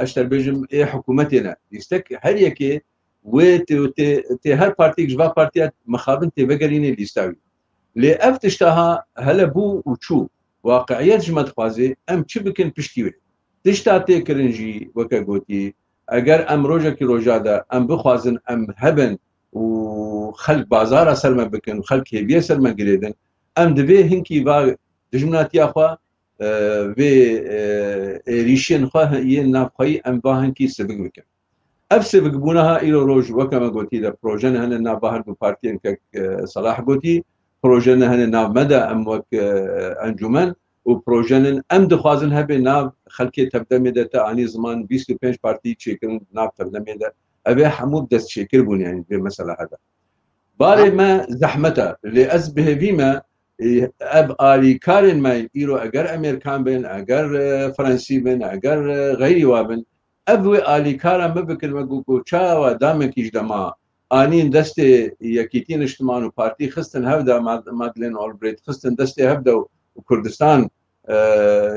ez te bêjim, ê hikûmetê ne. Lîstek her yekê wê tê, tê, tê her partiyek ji va partiya mixabin tê vegerînê lîsta wî. Lê ev tişta ha hele bû û çû. Waqiiyet ji me dixwaze em çi bikin piştî wê. Tişta tê kirin jî weke gotî, eger em rojekî roja de em bixwazin em hebin û xelk bazara ser me bikin, xelk hêviyê ser me girêdin, em divê hinkî va dijminatiya xwe, e, vê, e, êrîşên xwe yên navxweyî em va hinkî sivik bikin. Ev sivikbûna ha îro roj weke me gotî de projen hene nav va her du partiyên kek, e, Selah gotî, projen hene nav me de em wek, e, encûmen û projenin em dixwazin hebe nav xelkê tevdemê de te anî ziman bîst û pênc partî çêkirin nav tevdemê de. Ev ê hemû bi dest çêkir bûn yanî vê meselehe de. Barê me zehmet e. Lê ez bi hêvî me, e, ev alîkarên me îro eger Amerîkan bin, eger, e, Fransî bin, eger, e, xeyrî wa bin, ev wê alîkara me bikin, me got, got, çawa damekî ji dema anîn destê Yekîtî Niştiman û Partî xistin hevda Mad-, Madeleine Albright xistin destê hevda û Kurdistan, e,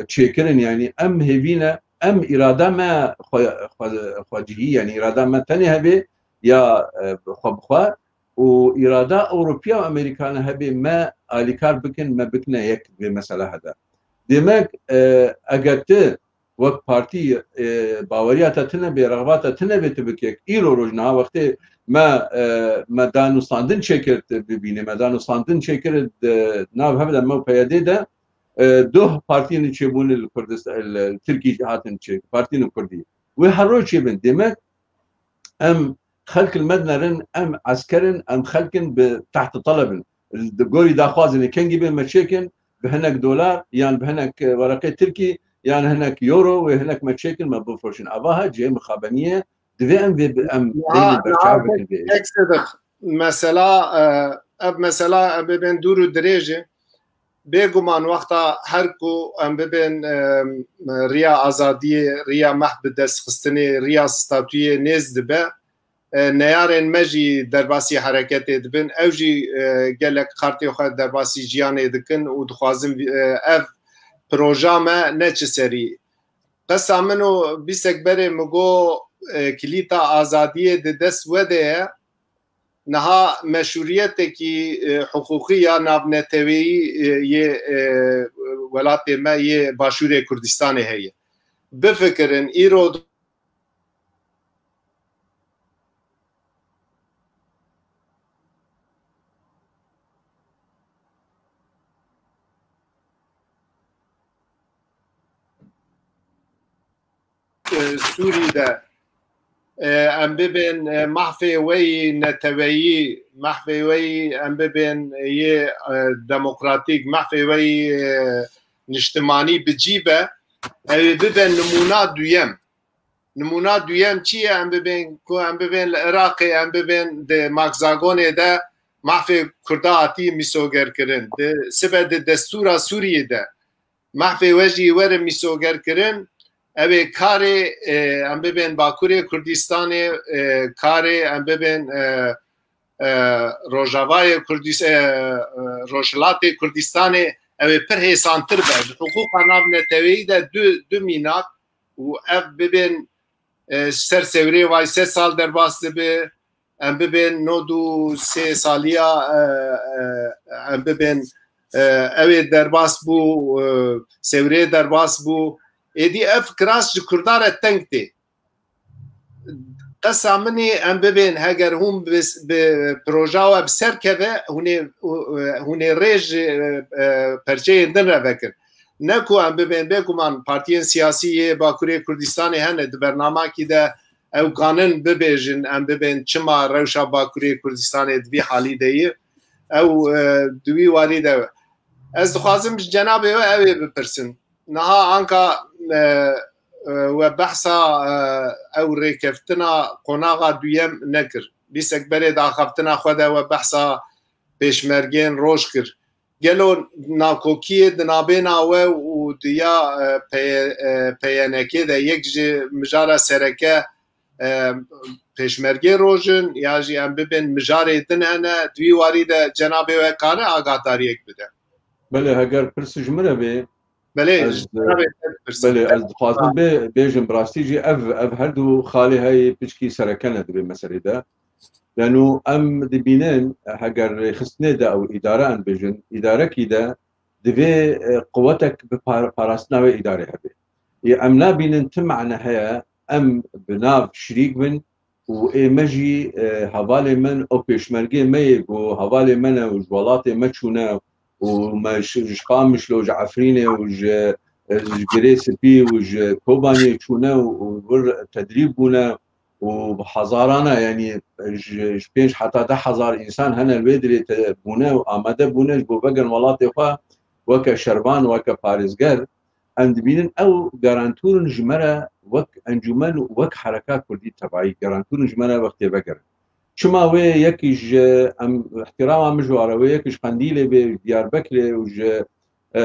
çêkirin. Yanî em hêvî ne, em îrada me xwe, xwe, xwecihî, yanî îrada me tenê hebe ya, e, xwe bi xwe û îrada Ewropiya û Amerîkana hebe me alîkar bikin, me bikine yek vê meselehe de. Demek, e, eger tu wek partî, e, baweriya te tune bê, rexbata tune bê tu bikek, îro roj niha wextê me, e, me danûstandin çêkir tu bibînî, me danûstandin çêkir di nav hev de me û P Y D de, e, duh partiyên çêbûne li Kurdistan, li Tirkî hatin çê, partiyên Kurdî. Wê her roj çêbin. Demek em xelk li me dinerin, em esker in, em xelk in bi teht teleb in. Di gorî daxwazin ê kengî bên me çêkin, bi hinek dolar, yan bi hinek, e, wereqê Tirkî, yan hinek euro, wê hinek me çêkin, me bifroşin. Eva ha cihê mixabeniyê, divê em vê bi-, em Niha, bêjin niha berçav bikin vê. Kek Sidiq, mesela, e, ev mesela em bibên dûr û dirêj e. Bêguman wexta her ku em bibên, e, riya azadiyê, riya meh bi dest xistinê, riya statuyê nêz dibe, e, neyarên me jî derbasî hereketê dibin. Ew jî, e, gelek kartê xwe derbasî jiyanê dikin û dixwazin, e, ev proja me neçe serî. Qesa min û bîstek berê min got, e, kilîta azadiyê di dest we de ye. Niha meşûriyetekî, e, hiqûqî ya navneteweyî, e, yê, e, welatê me yê Başûrê Kurdistanê heye. Bifikirin, îro e, Sûrî de, e, em bibên, e, mahfê we yî neteweyî, mahfê we yî em bibên yê, e, demokratîk, mahfê we yî, e, niştimanî bi cî be, ew ê bibe nimûna duyem. Nimûna duyem çi ye? Em bibên ku em bibên li Iraqê, em bibên di Makzagonê de mahfê Kurda hatî mîsogerkirin. Di, sibe di destûra Sûriyê de mahfê we jî were mîsogerkirin. Ew ê karê, e, em bibên Bakurê Kurdistanê, e, karê em bibên, e, e, Rojavayê Kurdis-, e, e, Rojhilatê Kurdistanê, ew ê pir hêsantir be. Di hiqûqa navneteweyî de du, du mînak û ev bibên, e, ser sewrê vay sê sal derbas dibe, em bibên nod û sê saliya, e, e, em bibên, e, ew ê derbas bû, e, sewrê derbas bû. Êdî ev kiras ji Kurdan re teng tê. Qesa min ê em bibên, heger hûn bi, bi proja we bi ser keve, hûn ê, hûn ê rê ji, e, e, perçeyên din re vekin. Ne ku em bibên, bêguman partiyên siyasî yê Bakurê Kurdistanê hene, di bernamakî de ew kanin bibêjin, em bibên çima rewşa Bakurê Kurdistanê di vî halî de ye. Ew, e, di wî warî de. Ez dixwazim ji cenabê we ew ê bipirsim. Niha anka, e, e, we behsa, e, ew rêkeftina qonaxa duyem nekir. Bîstek berê di axaftina xwe de we behsa pêşmergên roj kir. Gelo nakokiyê di nabêna we û di ya, e, P Y N K de yek ji mijara sereke, e, pêşmergê roj in ya jî em bibên mijarê din hene? Di wî warî de cenabê we kare agadariyek bide? Belê, heger pirs ji min re bê, Belê, ez, ji cenabê te dipirsim. Belê, ez dixwazim bê, bêjim, bi rastî jî ev, ev her du xalê heyî piçkî sereke ne di vê meselê de. Yanû em dibînin, heger rêxistinê de ew îdare em bêjin, îdarekî de divê, e, quwetek bi par-, parastina wê îdarê hebe. Ê em nabînin ti mane heye, em bi nav şirîk bin û ê me jî, e, hevalê me û pêşmergê me yê ku hevalê me ne û ji welatê me çûne û me ji, ji Qamişlo, ji Efrînê û ji, e, ji Girê Spî û ji Kobaniyê çûne û, û wir tedrîb bûne û bi hezarana, yanî ji, ji pênc heta deh hezar însan hene li wê dirê te bûne û amade bûne ji bo vegerin welatê xwe weke şervan, weke parêzger. Em dibînin ew garantûr in ji me re wek encûmen û wek hereka kurdî tevayî garantûr in ji me re wextê vegerin. Çima wê yekî ji, em îhtîrama min ji ware, wê yekî ji Qendîlê bê, ji Diyarbekirê û ji, e,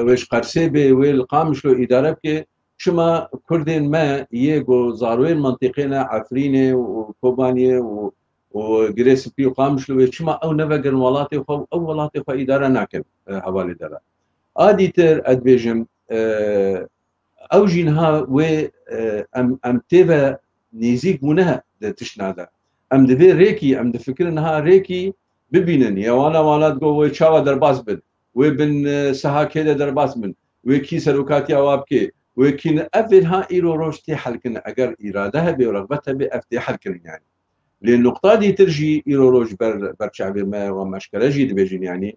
wê ji Qersê bê, wê li Qamişlo îdare bike, çima Kurdên me yê ku zarwên mentiqê ne, Efrînê û Kobaniyê û, û Girê Spî û Qamişlo wê, çima ew nevegerin welatê xwe û ew welatê xwe îdare nakin, e, hevalê dere. A dîtir, ez dibêjim, e, ew jî niha wê, e, em, em tê ve nêzîk bûne di tiştna de. Em di vê rêkî, em difikirin niha rêkî bibînin. Ya wana wana digo wê çawa derbas bin. Wê bin, e, seha kê de derbas bin. Wê kî serokatiya wa bike. Wê kî ne. Ev vê niha îro roj tê helkirin. Eger îrade hebe û rexbet hebe ev tê helkirin yanî. Lê nuqta dîtir jî îro roj ber, ber çavê me û em eşkere jî dibêjin yanî.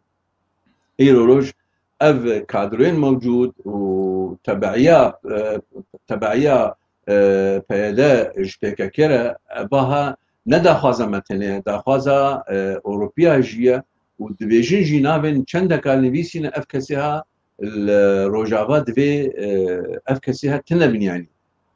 Îro roj ev kadroyên mewcûd û tebeîya, e, tebeîya, e, P Y D ji P K K re, e, baha ne daxwaza me tenê, daxwaza, e, Ewropiya jî ye û dibêjin jî navên çendeka nivîsîne ev kesê ha li Rojava divê, e, ev kesê ha tune bin yanî.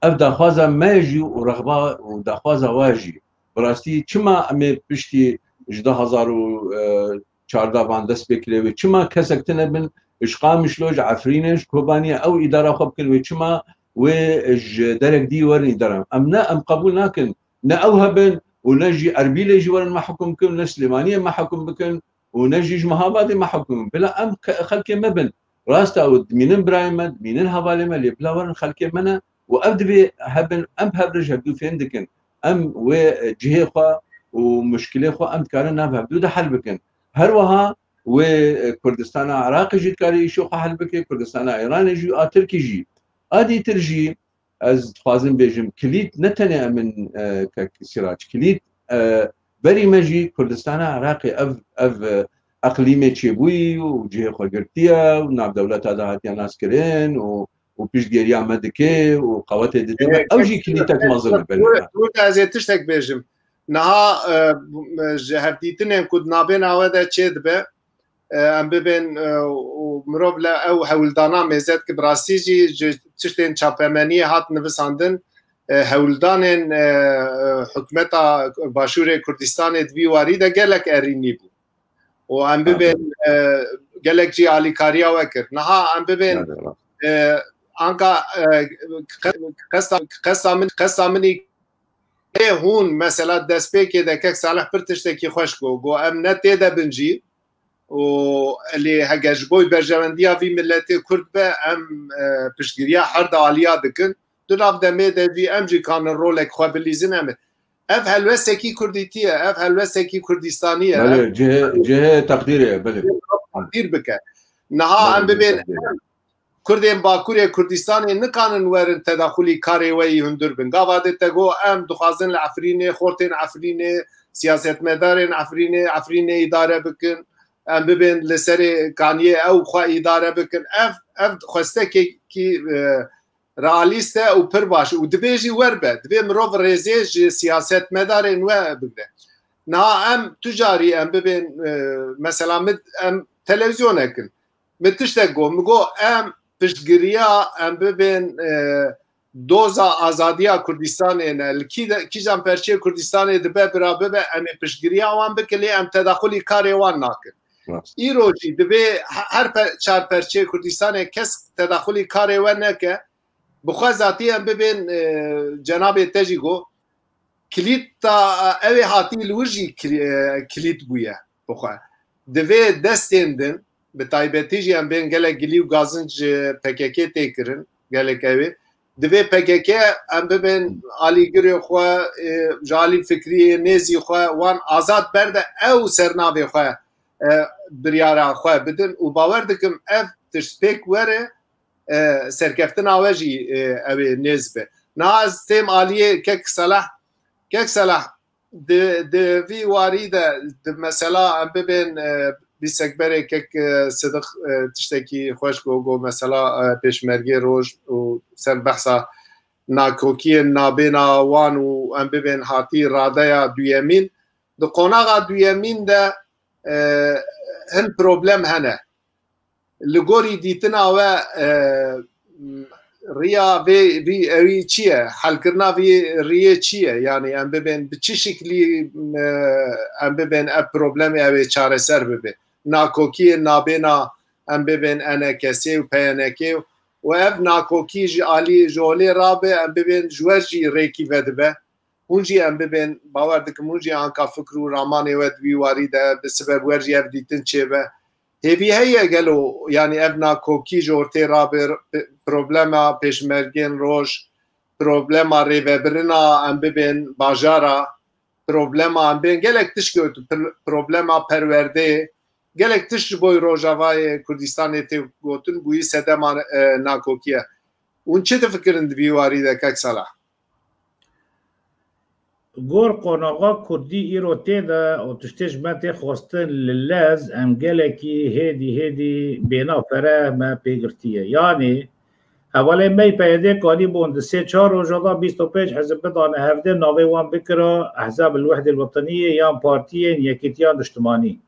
Ev daxwaza me jî û rexba û daxwaza wa jî. Bi rastî çima em ê piştî ji du hezar û çardeh van dest pê kire wê? Çima kesek tune bin ji Qamişlo, ji Efrînê, ji Kobaniyê ew îdara xwe bikin wê? Çima wê ji derek dî werin îdara? Em ne, em qebûl nakin. Ne ew hebin û ne jî Erbîlê jî werin me hekum bikin, ne Silêmaniyê me hekum bikin û ne jî ji Mehabadê me hekum bikin. Bila em ke-, xelkê me bin. Rast e, ew dimînin birayê me, dimînin hevalê me, lê bila werin xelkê me ne û ev divê hebin, em bi hev re ji hevdû fêm dikin. Em wê, e, cihê xwe û muşkilê xwe em dikarin nav hevdû de hel bikin. Her wiha wê, e, Kurdistana Iraqê jî dikarê îşê xwe hel bike, Kurdistana Îranê jî, a Tirkî jî. A dîtir jî ez dixwazim bêjim, kilît ne tenê em in, e, kek Sîrac, kilît, e, berî me jî Kurdistana Iraqê ev, ev, e, eqlîmê çêbûyî û cihê xwe girtiye û nav dewleta de hatiye naskirin û, û piştgiriya me dike û qewetê dide me. Ew jî kilîtek mezin e berî me. Dur, dur, ez ê tiştek bêjim. Niha, e, ji hevdîtinên ku di nabêna we de çêdibe, e, em bibên, e, û mirov li ew hewldana mêze dike. Bi rastî jî ji tiştên çapemeniyê hat nivisandin, e, hewldanên, e, e, hikûmeta Başûrê Kurdistanê di vî warî de gelek erînî bû. Û em bibên, e, gelek jî alîkariya we kir. Niha em bibên, e, anka, e, qe-, qesta, qesta min, qesta min î Ê hûn, mesela, destpêkê de kek Salih pir tiştekî xweş got. Got, em ne tê de bin jî û lê heger ji bo berjewendiya vî miletê Kurd be, em, e, piştgiriya her di aliya dikin. Di nav demê de jî em jî kanin rolek xwe bilîzin em. Ev helwestekî Kurdîtî ye, ev helwestekî Kurdistanî ye. Belê, cihê, cihê teqdîrê ye, belê. Teqdîr bike. Niha Belê, em bibên teqdîr e. Kurdên Bakurê Kurdistanê nikanin werin tedaxulî karê we yî hundir bin. Gava de te got, em dixwazin li Efrînê, xortên Efrînê, siyasetmedarên Efrînê, Efrînê îdare bikin, em bibên li serê kaniyê ew xwe îdare bikin. Ev, ev xwestekekî, e, realîst e û pir baş. Û dibê jî wer be. Dibê mirov rêzê ji siyasetmedarên we bigre. Niha em tu carî em bibên, e, mesela min, em televîzyonek in. Min tiştek got. Min got, em piştgiriya, em bibên, e, doza azadiya Kurdistanê ne. Li kî de, kîjan perçeyê Kurdistanê dibe bira bibe, em ê piştgiriya wan bikin, lê em tedaxulî karê wan nakin. Rast. Îro jî dibê he-, her pe-, çar perçeyê Kurdistanê kes tedaxulî karê we neke. Bi xwe zatî em bibên, e, cenabê te jî got, kilît ta, ew ê hatî li wir jî kil-, e, kilît bûye bi xwe. Divê destên din, bi taybetî jî em bên gelek gilî û gazin ji P K K tê kirin, gelek ew ê. Divê P K K em bibên alîgirê xwe, e, ji alî fikriyê, nêzî xwe, wan azad berde ew sernavê xwe, e, biryara xwe bidin û bawer dikim ev tişt pêk were, e, serkeftina we jî, e, ew ê nêz be. Niha ez têm aliyê kek Selah. Kek Selah, di, di vî warî de, di mesela em bibên, e, bîsekberê kek, e, Sidiq, e, tiştekî xweş got, got mesela, e, pêşmergê roj û ser behsa nakokiyên nabêna wan û em bibên hatî radeya duyemîn. Di qonaxa duyemîn de, e, hin problem hene. Li gorî dîtina we, e, riya vê, vî, ewî çi ye? Helkirina vî riyê çi ye? Yanî em bibên bi çi şiklî, e, em bibên ev problemê ew ê çareser bibe? Nakokiyê nabêna em bibên E N K S ê û P Y N K ê û ev nakokî ji alî ji holê rabe, em bibên ji wer jî rêkî vedibe. Hûn jî em bibên, bawer dikim hûn jî anka fikr û ramanê we di vî warî de bi sebeb wer jî ev dîtin çêbe. Hêvî heye gelo, yanî ev nakokî ji ortê rabe, problema pêşmergên roj, problema rêvebirina em bibên bajara, problema em bên gelek tişt gotin, pir-, problema perwerdeyê, gelek tişt ji bo Rojavayê Kurdistanê tê gotin, bûyî sedema, e, nakokî ye. Hûn çi difikirin di vî warî de kek Selah? Gor qonaxa kurdî îro tê de û tiştê ji me tê xwestin li lez, em gelekî hêdî hêdî bêna fere me pê girtiye. Yanî hevalê me yê P Y D'ê kanîbûn di sê çar roja de bîst û pênc hizb bidane hevdê, navê wan bikira Ehzab el Wehdê el Weteniyê yan partiyên yekîtiya niştimanî.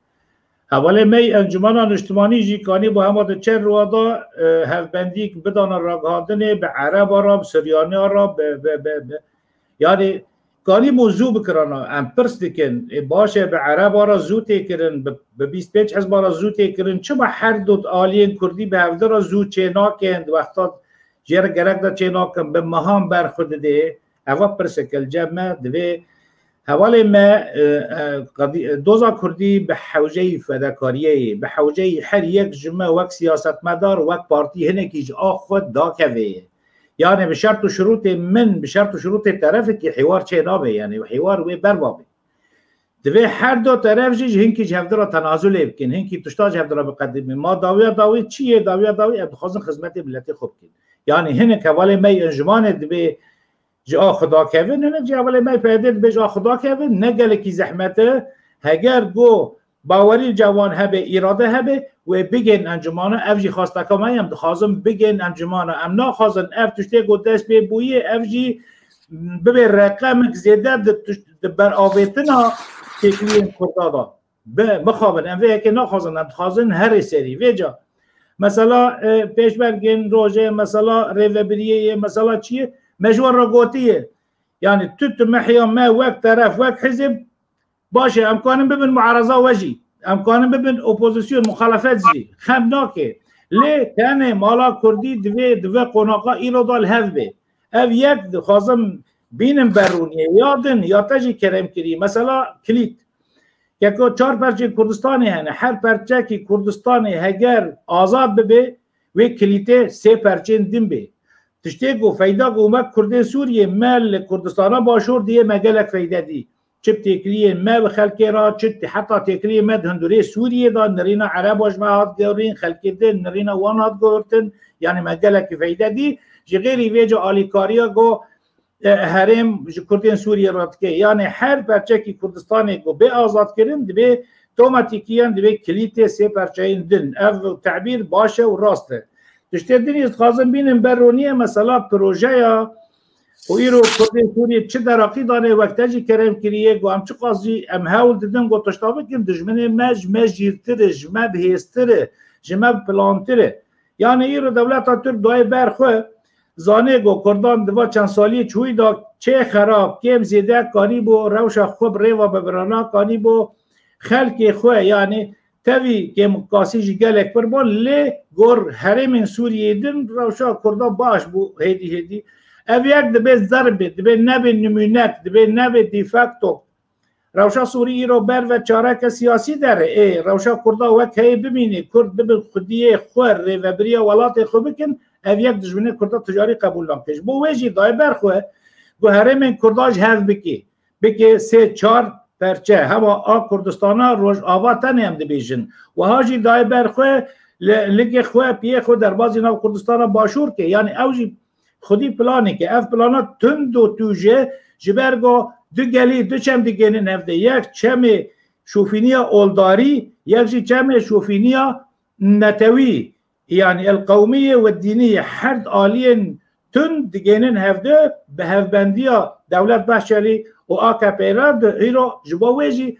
Hevalê me yê Encûmena Niştimanî jî kanîbû hema di çar roja de, e, hevbendîk bidane ragihandinê bi Ereba re, bi Suryaniya re, bi, bi, bi, bi. Yanî kanîbû zû bikirana. Em pirs dikin, ê, baş e, bi Ereba re zû tê kirin, bi, bi bîst pênc hizba re zû tê kirin. Çima her du aliyên kurdî bi hevdi re zû çê nakin, di wexta jê re gerek de çê nakin, bi mehan ber xwe didê? Eva pirseke li cem me divê hevalê me, e, e, qedî-, doza kurdî bi hewceyî fedekariyê, bi hewceyî her yek ji me wek siyasetmedar, wek partî hinekî ji a xwe dakeve. Yanî bi şert û şirûtê min, bi şert û şirûtê terefekî hêwar çê nabe, yanî hêwar wê berba be. Divê her du teref jî ji hinkî ji hevdi re tenazulê bikin, hinkî tişta ji hevdi re biqedimîn. Ma dawiya dawî çi ye? Dawiya dawî em dixwazin xizmetê miletê xwe bikin. Yanî hinek hevalê me yê Encûmanê divê ji a xwe dakevin, hinek jî hevalê me yê P Y D'ê dibê ji a xwe dakevin, ne gelekî zehmet e. Heger ku bawerî li cem wan hebe, îrade hebe, wê bigên encûmana, ev jî xwesteka me ye, em dixwazin bigên encûmana. Em naxwazin ev tiştê ku dest pê bûye, ev jî bibe reqemek zêde di tişt-, di beravêtina têkiliyên Kurda de. Bi, mixabin, em vê yekê naxwazin, em dixwazin herê serî. Vêca, mesela, e, pêşmergên rojê, mesela rêvebiriyê ye, mesela çi ye, me ji wan re gotiye. Yanî tu, tu mehiya me wek teref, wek hizib, baş e, em kanin bibin muareza we jî. Em kanin bibin opozisyon, muxalefet jî. Xem nake. Lê tenê mala kurdî divê, divê qonaxa îro da li hev bê. Ev yek dixwazim bînim berûniyê. Ya din, ya te jî kerem kirî. Mesela kilît. Keko çar perçên Kurdistanê hene. Her perçekî Kurdistanê heger azad bibe, wê kilîtê sê perçên din bê. Tiştê ku feyda ku me Kurdên Sûriyê me li Kurdistana Başûr diyê me gelek feyde dî. Çi bi têkiliyên me bi xelkê re, çi heta têkiliyên me di hundurê Sûriyê de, nirîna Ereba ji me hat gorîn, xelkê din nirîna wan hat gotin, yanî me gelekî feyde dî. Ji xêrî vê ci alîkariya ku e, herêm ji Kurdên Sûriyê re dike. Yanî her perçekî Kurdistanê ku bê azadkirin, dibê tomatîkiyan dibê kilîtê sê perçeyên din. Ev tebîr baş e û rast e. Tiştê din jî dixwazim bînim, ber ronî ye mesela projeya û îro Kurdên Sûriyê çi deraqî dane wek te jî kerem kiriye, ku em çiqas jî em hewl didin ku tişta bikin, dijminê me ji me jîrtir e, ji me bihêztir e, ji me bi plantir e. Yanî îro dewleta Tirk dayê ber xwe, zanê ku Kurdan di va çend saliyê çûyî de çê xerab, kêm zêde kanîbû rewşa xwe bi rêva bibirana, kanîbû xelkê xwe, yanî tevî kêmkasî jî gelek pir bûn, lê gor herêmên Sûriyê din rewşa Kurda baş bû hêdî hêdî. Ev yek dibe zerb bê, dibe nebe nimûnek, dibe nebe de facto. Rewşa Sûrî îro ber ve çareke siyasî derê. Ê, rewşa Kurda wek heye bimîne, Kurd bibin xwediyê xwe, rêvebiriya welatê xwe bikin, ev yek dijminê Kurda ticarî qebûl nake. Ji bo wê jî dayê ber xwe, ku herêmên Kurda ji hev bike. Bike sê çar perçe. Hema a Kurdistana Rojava tenê em dibêjin. Wiha jî dayê ber xwe, li, ligê xwe, piyê xwe derbazî nav Kurdistana Başûr ke. Yanî ew jî xwedî planekê. Ev plana tund û tûj e, ji ber ku du gelî, du çem digênin hevde. Yek çemê şofîniya oldarî, yek jî çemê şofîniya netewî, yanî el qewmiyê we dînî, her aliyên tund digênin hevde bi hevbendiya Dewlet Bahçelî û A K P re di îro ji bo wê jî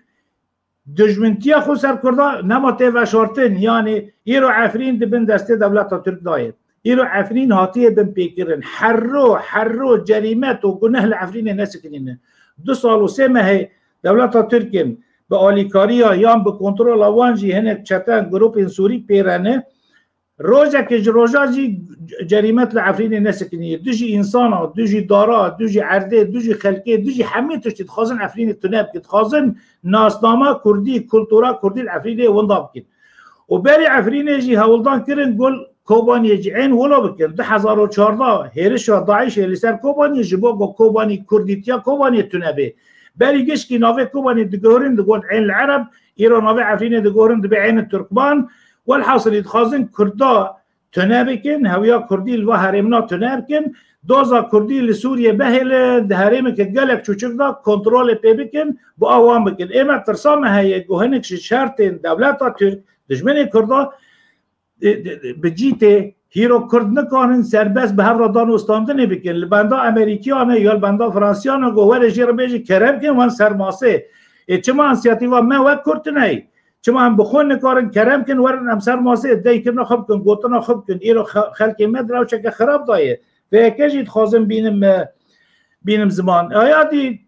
dijmintiya xwe ser Kurda nema tê veşartin, yanî îro Efrîn di bin destê dewleta Tirk de ye. Îro Efrîn hatiye binpêkirin. Herro, herro cerîmet û guneh li Efrînê nesikinîne. Du sal û sê mehê dewleta Tirk in bi alîkariya yan bi kontrola wan jî hinek çeten, grûpên Sûrî pê re ne. Rojekê ji rojan jî cerîmet li Efrînê nesikiniye. Dijî însana, dijî dara, dijî erdê, dijî xelkê, dijî hemî tiştî dixwazin Efrînê tune bikin. Dixwazin nasnama kurdî, kultura kurdî li Efrînê winda bikin. Û berî Efrînê jî hewldan kirin gul Kobaniyê jî ên wilo bikin. Du hezar û çardeh hêrişa DAIŞê li ser Kobaniyê ji bo ku Kobanî kurdîtiya Kobaniyê tune bê. Berî gişkî navê Kobanî digorin digot ên li Ereb, îro navê Efrînê digorin dibe ên Turkman. Welhasilî dixwazin Kurda tune bikin, hewiya Kurdî li va herêmina tune bikin, doza Kurdî li Sûriyê bihêlin, di herêmeke gelek çûçik de kontrolê pê bikin, bi a wan bikin. Ê me tirsa me heye ku hinek ji şertên dewleta Tirk, dijminê Kurda, e, e, bi cî tê, hîro Kurd nikarin serbest bi hev re dan û standinê bikin. Li benda Amerîkiyan e ya li benda Fransiyan e ku were jê re bêjin kerem kin wan ser masê. Ê çima însiyatîfa me wek Kurd tune ye? Çima em bi xwe nikarin kerem kin, werin em ser masê dey kirina xwe bikin, gotina xwe bikin. Îro xe-, xelkê me di rewşeke xirab de ye. Vê yeke jî dixwazim bînim, e, bînim ziman. Aya dî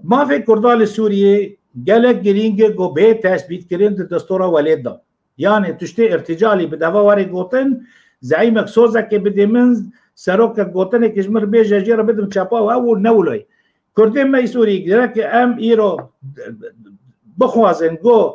mafê Kurda li Sûriyê gelek girîng e ku bê tesbîtkirin di destora welêt de. Yanî tiştê îrtîcalî bi deva were gotin, zeîmek sozekê bidê min, serokek gotinekê ji min re bêje jê re bidim çapa û ew û ne wilo ye. Kurdên me yê Sûrî gerek em îro bixwazin ku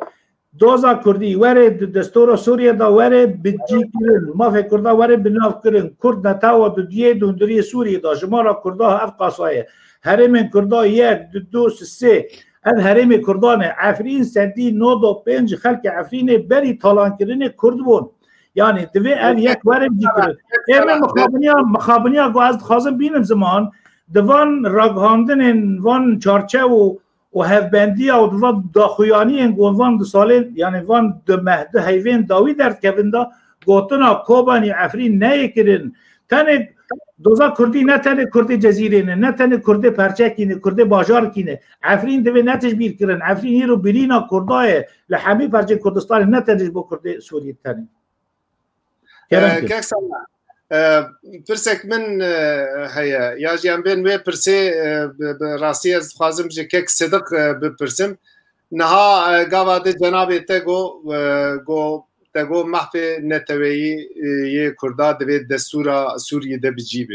doza Kurdî were di destora Sûriyê de were bicî kirin, mafê Kurda were binav kirin. Kurd netewa dudiyê di hundiriyê Sûriyê de ji mala Kurda ev qasa ye. Herêmên Kurda yek, du, du, sê, ev herêmê Kurdan e. Efrîn sedî nod û pênc xelkê Efrînê berî talankirinê Kurd bûn. Yanî divê ev yek were bicî kirin. Ê me mixabiniya, mixabiniya ku ez dixwazim bînim ziman, di van ragihandinên van çarçew û û hevbendiya û di van daxuyaniyên ku van di salên, yanî van di meh, di heyvên dawî derdikevin de, gotina Kobanî Efrîn neyê kirin. Tenê doza Kurdî ne tenê Kurdê Cezîrê ne, ne tenê Kurdê perçekî ne, Kurdê bajarkî ne. Efrîn divê ne tişt bîr kirin. Efrîn îro birîna Kurda ye. Li hemî perçên Kurdistanê ne tenê ji bo Kurdê Sûriyê tenê. Kerem Ee, kir. Kek Sala, e, pirsek min, e, heye. Ya jî em bên wê pirsê, e, bi, bi rastî ez dixwazim ji Kek Sidiq, e, bipirsim. Niha, e, gava de cenabê te go, e, go, te go mahfê neteweyî, e, yê Kurda divê destûra Sûriyê de bi cî be.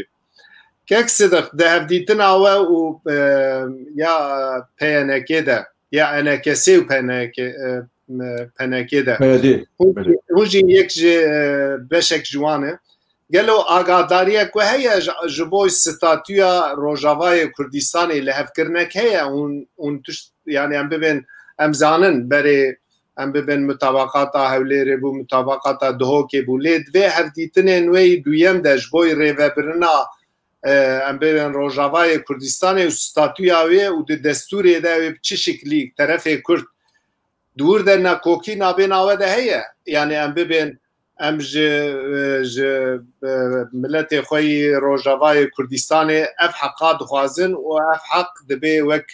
Kek Sidiq, di hevdîtina we û, e, ya P Y N K de, ya E N K S û P N K, e, me-, P N K de. P Y D. Hûn, belê. Hûn jî yek ji, e, beşek ji wan e. Gelo agadariyek we heye ji, ji bo statûya Rojavayê Kurdistanê lihevkirinek heye? Hûn, hûn tişt, yani em bibên, em zanin berê em bibên mutabaqata Hewlêrê bû, mutabaqata Duhokê bû. Lê di vê hevdîtinên wê yî duyem de ji bo rêvebirina, e, em bibên Rojavayê Kurdistanê û statûya wê û di destûrê de wê bi çi şiklî terefê Kurd di wir de nakokî nabêna we de heye. Yani em bibên, em ji, e, ji, e, miletê xwe yî Rojavayê Kurdistanê ev heqa dixwazin û ev heq dibê wek,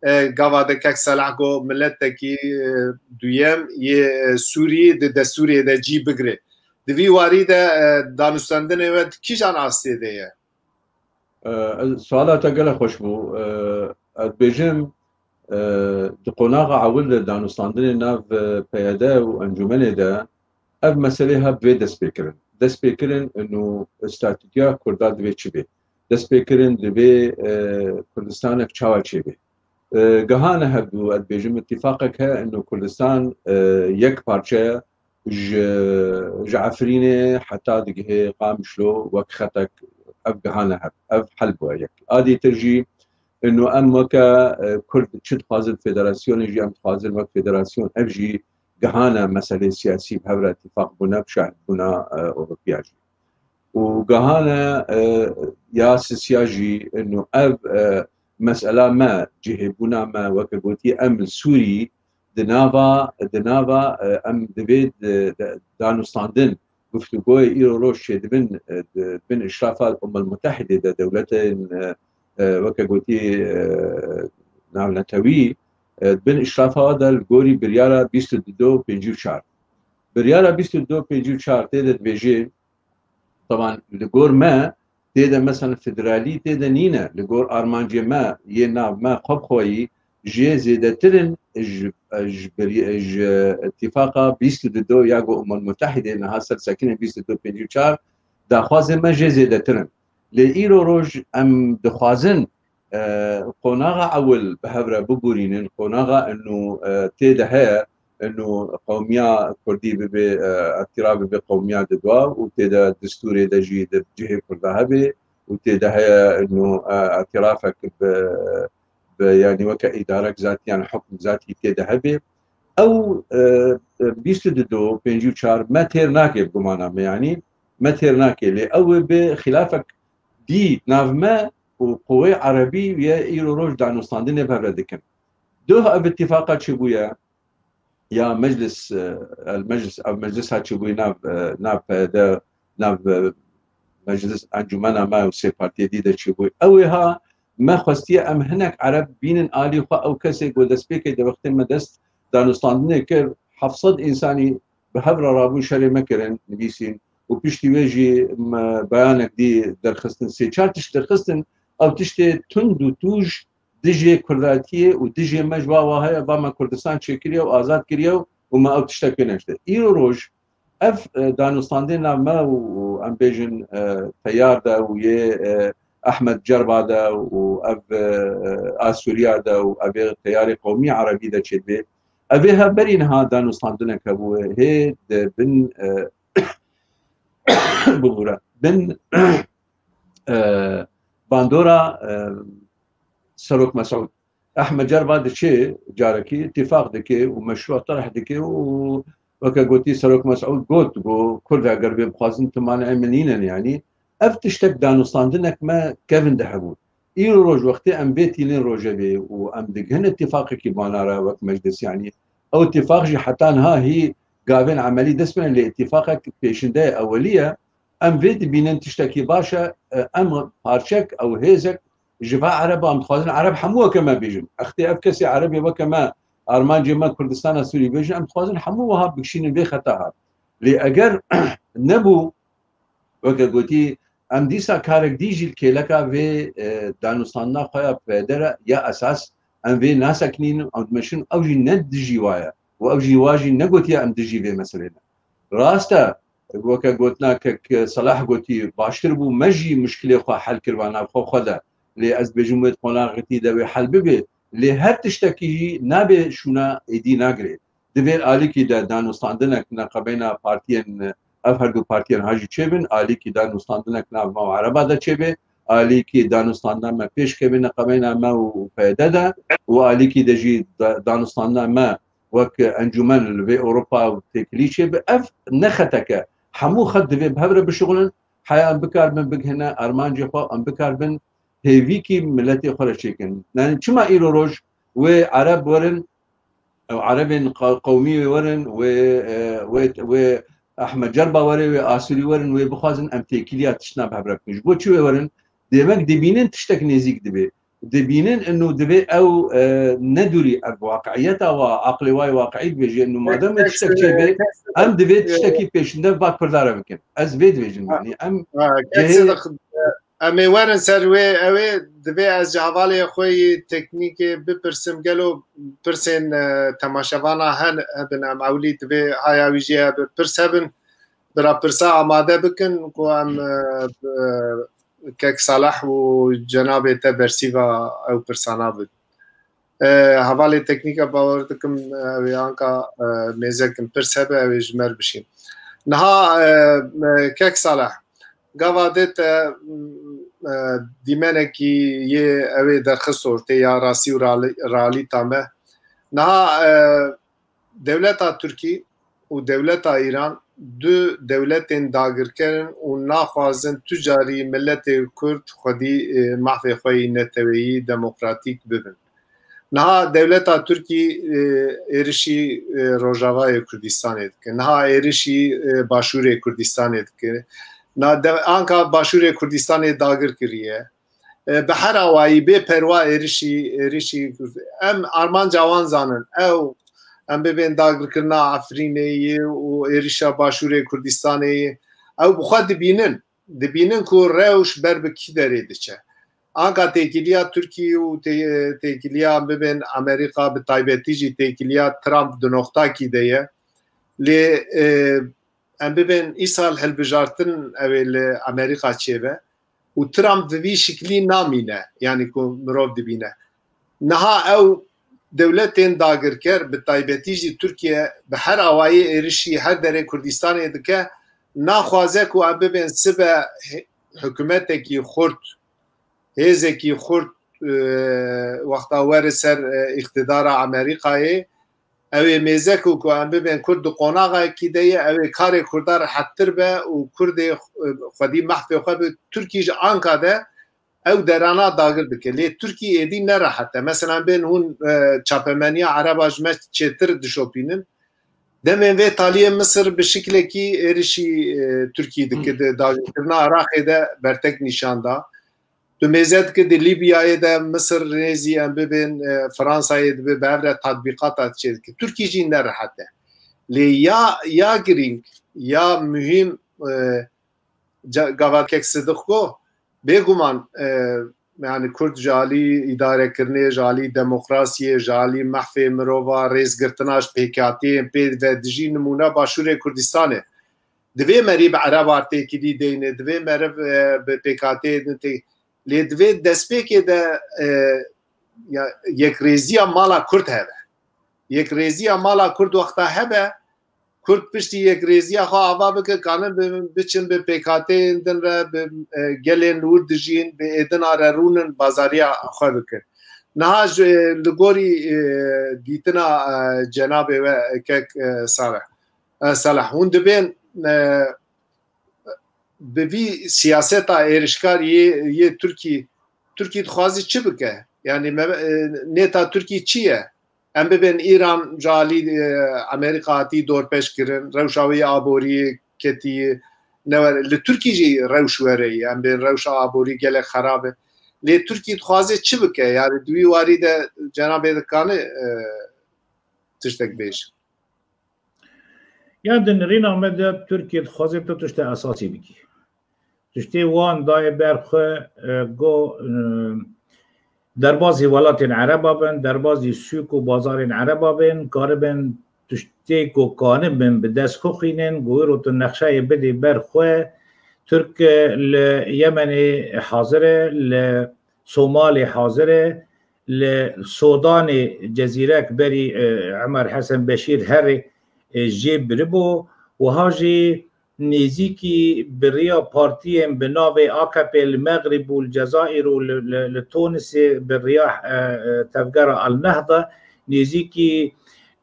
e, gava de kek Selah got, miletekî, e, duyem yê, e, Sûrî di destûrê de cî bigire. Di vî warî de, e, danûstendinê we di kîjan astê de ye? E, ez, suala te gelek xweş bû. E, ez dibêjim, e, di qonaxa ewil de danûstandinê nav, e, P Y D û encûmenê de ev meselê ha bi vê dest pê kirin. Dest pê kirin û statûya Kurda divê çi bê. Dest pê kirin divê, e, Kurdistanek çawa çêbê. E, gihane hebû, ez dibêjim, îtîfaqek he û Kurdistan, e, yek parçe ye, ji, ji Efrînê heta digihê Qamişlo wek xetek ev gihane heb, ev hel bûye yek. A dîtir jî û em weke, e, Kurd çi dixwazin federasyonê jî em dixwazin wek federasyon, ev jî gihane meselê siyasî bi hev re îtîfaq bûne, bi şahid bûna, e, Ewropiya jî. Û gihane, e, ya sisiya jî û ev, e, mesela me, cihêbûna me, weke gotî, em li Sûrî di nava, di nava, e, em divê di, di danûstandin, guftûgoyê îro roj çêdibin, e, di bin îşrafa Umem Mutehidê de dewletên, e, e, weke gotî, e, navnetewî, e, bin îşrafa de li gorî biryara bîst û du pêncî û çar. Biryara bîst û du pêncî û çar tê de dibêje, Teban li gor me tê de mesela federalî tê de nîne. Li gor armancê me yê nav me xwe bi xweyî jê zêdetir in ji, ji, ji îtîfaqa bîst û du ya ku Umem Mutehidê niha ser sekinê bîst û du pêncî û çar daxwazê me jê zêdetir in. Lê îro roj em dixwazin e, qonaxa ewil bi hev re bibûrînin, qonaxa inu, e, tê de heye, inu qewmiya Kurdî bibe, e, îtîraf bibe qewmiya didwa û tê de distûrê de jî di cihê Kurda hebe û tê de heye inu, e, îtîrafek bi, bi, yanî weke îdarek zatî yan hukm zatî tê de hebe. Ew, e, e, bîst û du, pêncî û çar me têr nake bi gumana me, yanî me têr nake. Lê ew ê bi xilafek dî nav me û qûwê erebî yê îro roj danûstandinê bi hev re dikin. Doh ev îtîfaqa çêbûye ya meclis, e, el meclis, ev meclisa çêbûye nav, e, nav P Y D, nav, e, meclis encûmena me û sê partiyê dî de çêbûye. Ew ê ha me xwestiye em hinek ereb bînin alî xwe, ew kesê ku destpêkê de wextê me dest danûstandinê kir, heft sed însanî bi hev re rabûn şerê me kirin, nivîsîn û piştî wê jî me beyanek dî derxistin, sê çar tişt derxistin, ew tiştê tund û tûj dijê Kurdatiyê û dijê me ji wa wa heye, va me Kurdistan çêkiriye û azad kiriye û me ew tiştek pê neşte. Îro roj ev, e, danûstandê nav me û, û em bêjin, e, teyar de û yê, e, Ehmed Cerba de û ev, e, a Sûriya de û ev ê teyarê qewmî erebî de çêdibê. Ev ê hevberî niha danûstandinek hebû, hê di bin, e, bibûre, bin, e, bandora, e, Serok Mesûd. Ehmed Cerba diçe carekî îtîfaq dike û meşrû terh dike û weke gotî Serok Mesûd got, got, Kurd eger bê bixwazin tu maneyê min nînin, yanî ev tiştek danûstandinek me kevin de hebû. Îro roj wextê em vê tînin rojevê û em digihin îtîfaqekî bana re wek meclis, yanî ew îtîfaq jî heta niha hî gavên emelî dest pê ne, lê îtîfaqek pêşindeyê ewelî ye. Em vê dibînin tiştekî baş e, e, em parçek ew hêzek ji va ereba em dixwazin ereb hemû weke me bêjin. Extê ev kesê erebê weke me, armancê me Kurdistana Sûrî bêjin, em dixwazin hemû wiha bikişînin vê xeta ha. Lê eger nebû, weke gotî, em dîsa karek dî jî li kêleka vê, e, danûstandina xwe ya P Y D re ya esas, em vê nasekinînin, em dimeşin, ew jî ne dijî wa ye û ew jî wa jî negotiye em dijî vê meselê ne. Rast e, weke gotina kek Selah gotî, baştir bû me jî muşkilê xwe hel kiriba nav xwe xwe de. Lê ez dibêjim wê di qonaxekî de wê hel bibe. Lê her tiştekî jî nabe şûna êdî nagirê. Divê alîkî de danûstandinek neqebeyna partiyên, ev her du partiyên ha jî çêbin, alîkî danûstandinek nav me û Ereba de çêbe, alîkî danûstandina me pêş keve neqebeyna me û P Y D de û alîkî de jî da-, danûstandina me wek encûmen li vê Ewropa û têkilî çêbe. Ev ne xeteke. Hemû xet divê bi hev re bişuxulin. Heya em bikaribin bigihine armancê xwe, em bikaribin hêvîkî miletê xwe re çêkin. Yani çima îro roj wê Ereb werin, ew Erebên qa-, qewmî wê werin, wê, e, wê, wê Ehmed Cerba were, wê Asûrî werin, wê bixwazin em têkiliya tiştna bi hev re bikin. Ji bo çi wê werin? Demek dibînin tiştek nêzîk dibe. Dibînin inu divê ew, e, ne dûrî ev waqiiyeta wa, aqlê wa yê waqiî dibêje inu madem wê tiştek çêbe, em divê tiştekî pêşinde va Kurda re bikin. Ez vê dibêjim, yani em Ha, kek cihê Sidiq, em ê werin ser wê, ew ê divê ez ji hevalê xwe yê teknîkê bipirsim, gelo pirsên, e, temaşevana hen hebin, em ewlî divê haya wî jê hebin, pirs hebin, bira pirsa amade bikin ku em, e, e, kek Salih û cenabê te bersîva ew pirsana bidin. E, hevalê teknîke bawer dikim, e, ew ê anka, e, mêzekin pirs hebe, ew ê ji me re bişîn. Niha, e, e, kek Salih, gava dê te, e, dîmenekî yê ew ê derxist ortê ya rastî û rali-, realîta me. Niha, e, dewleta Tirkî û dewleta Îran du dewletên dagirker in û naxwazin tu carî miletê Kurd xwedî, e, mahfê xwe yî neteweyî demokratîk bibin. Niha dewleta Tirkî, e, êrişî, e, Rojavayê Kurdistanê dike. Niha êrişî, e, Başûrê Kurdistanê dike. Na de-, anka Başûrê Kurdistanê dagir kiriye. E, bi her awayî bê perwa êrişî, êrişî em armanca wan zanin. Ew, em bibên dagirkirina Efrînê yê û êrişa Başûrê Kurdistanê yê. Ew bi xwe dibînin. Dibînin ku rewş ber bi kî derê diçe. Anka têkiliya Tirkî û tê-, têkiliya em bibên Amerîka, bi taybetî jî têkiliya Trump di noxtakî de ye. Lê, e, em bibên îsal hilbijartin ew ê li Amerîka çêbe û Trump bi vî şiklî namîne, yanî ku mirov dibîne. Niha ew dewletên dagirker, bi taybetî jî Tirkiye, bi her awayî êrişî her derê Kurdistanê dike, naxwaze ku em bibên sibe hi-, hikûmetekî xurt, hêzekî xurt, e, wexta were ser, e, îqtidara Amerîkayê, ew ê mêze ku, ku em bibên Kurd di qonaxekî de ye, ew ê karê Kurda rehettir be û Kurdê, e, xwedî mehfê xwe bi Tirkî ji anka de ew derana dagir dike. Lê Tirkî êdî nerehet e. Mesela bên hûn, e, çapemeniya Ereba ji me çêtir dişopînin. Demên vê taliyê Misir bi şiklekî êrişî, e, Tirkî dike, di dagirkirina Iraqê de bertek nîşan da. Tu mêze dike di Lîbyayê de Misir nêzî em bibên, e, Fransayê dibe bi hev re tatbîqata çê dike. Tirkî jî nerehet e. Lê ya, ya girîng, ya muhîm, e, ca-, gava kek Sidiq got, bêguman, e, yani Kurd ji alî îdarekirinê, ji alî demokrasiyê, ji alî mehfê mirova, rêzgirtina ji pêkhateyên pê ve dijî nimûne Başûrê Kurdistanê. Divê merî bi Ereba têkilî deyne, divê meriv, e, bi pêkhateyê din tê-, lê divê destpêkê de, e, ya, yekrêziya mala Kurd hebe. Yekrêziya mala Kurd wexta hebe, Kurd piştî yekrêziya xwe ava bike, kanin bi-, biçin bi pêkhateyên din re, bi, e, gelên li wir dijîn, bi êdina re rûnin, bazariya xwe bikin. Niha ji, li gorî, e, dîtina, e, cenabê we kek, e, Salih, e, Salih, hûn dibên, e, bi vî siyaseta êrişkar yê, yê Tirkî, Tirkî dixwaze çi bike? Yani me-, e, nêta Tirkî çi ye? Em bibên Îran ji alî, e, Amerîka hatî dorpêç kirin, rewşa wê yê aboriyê ketî, ne were. Li Tirkî jî rewş were ye, em bên rewşa aborî gelek xerab e. Lê Tirkî dixwaze çi bike? Yani di wî warî de cenabê dikane, e, tiştek bêje. Ya di nirîna me de Tirkiye dixwaze tu tiştê esasî bikî. Tiştê wan daye ber xwe, e, go, e, derbazî welatên Ereba bin, derbazî sûk û bazarên Ereba bin, karibin tiştê ku kanibin bi dest xwe xwînin, go îro tu nexşeyê bidî ber xwe, Tirk, e, li Yemenê hazir e, li Somalê hazir e, li Sodanê cezîrek berî, e, Emer Hesen Beşîr herê, e, jê biribû. Wiha jî nêzîkî bi riya partiyên bi navê A K P li Mexrib û li Cezayir û li, li, li Tunisê bi riya, e, e, tevgera El Nehda nêzîkî,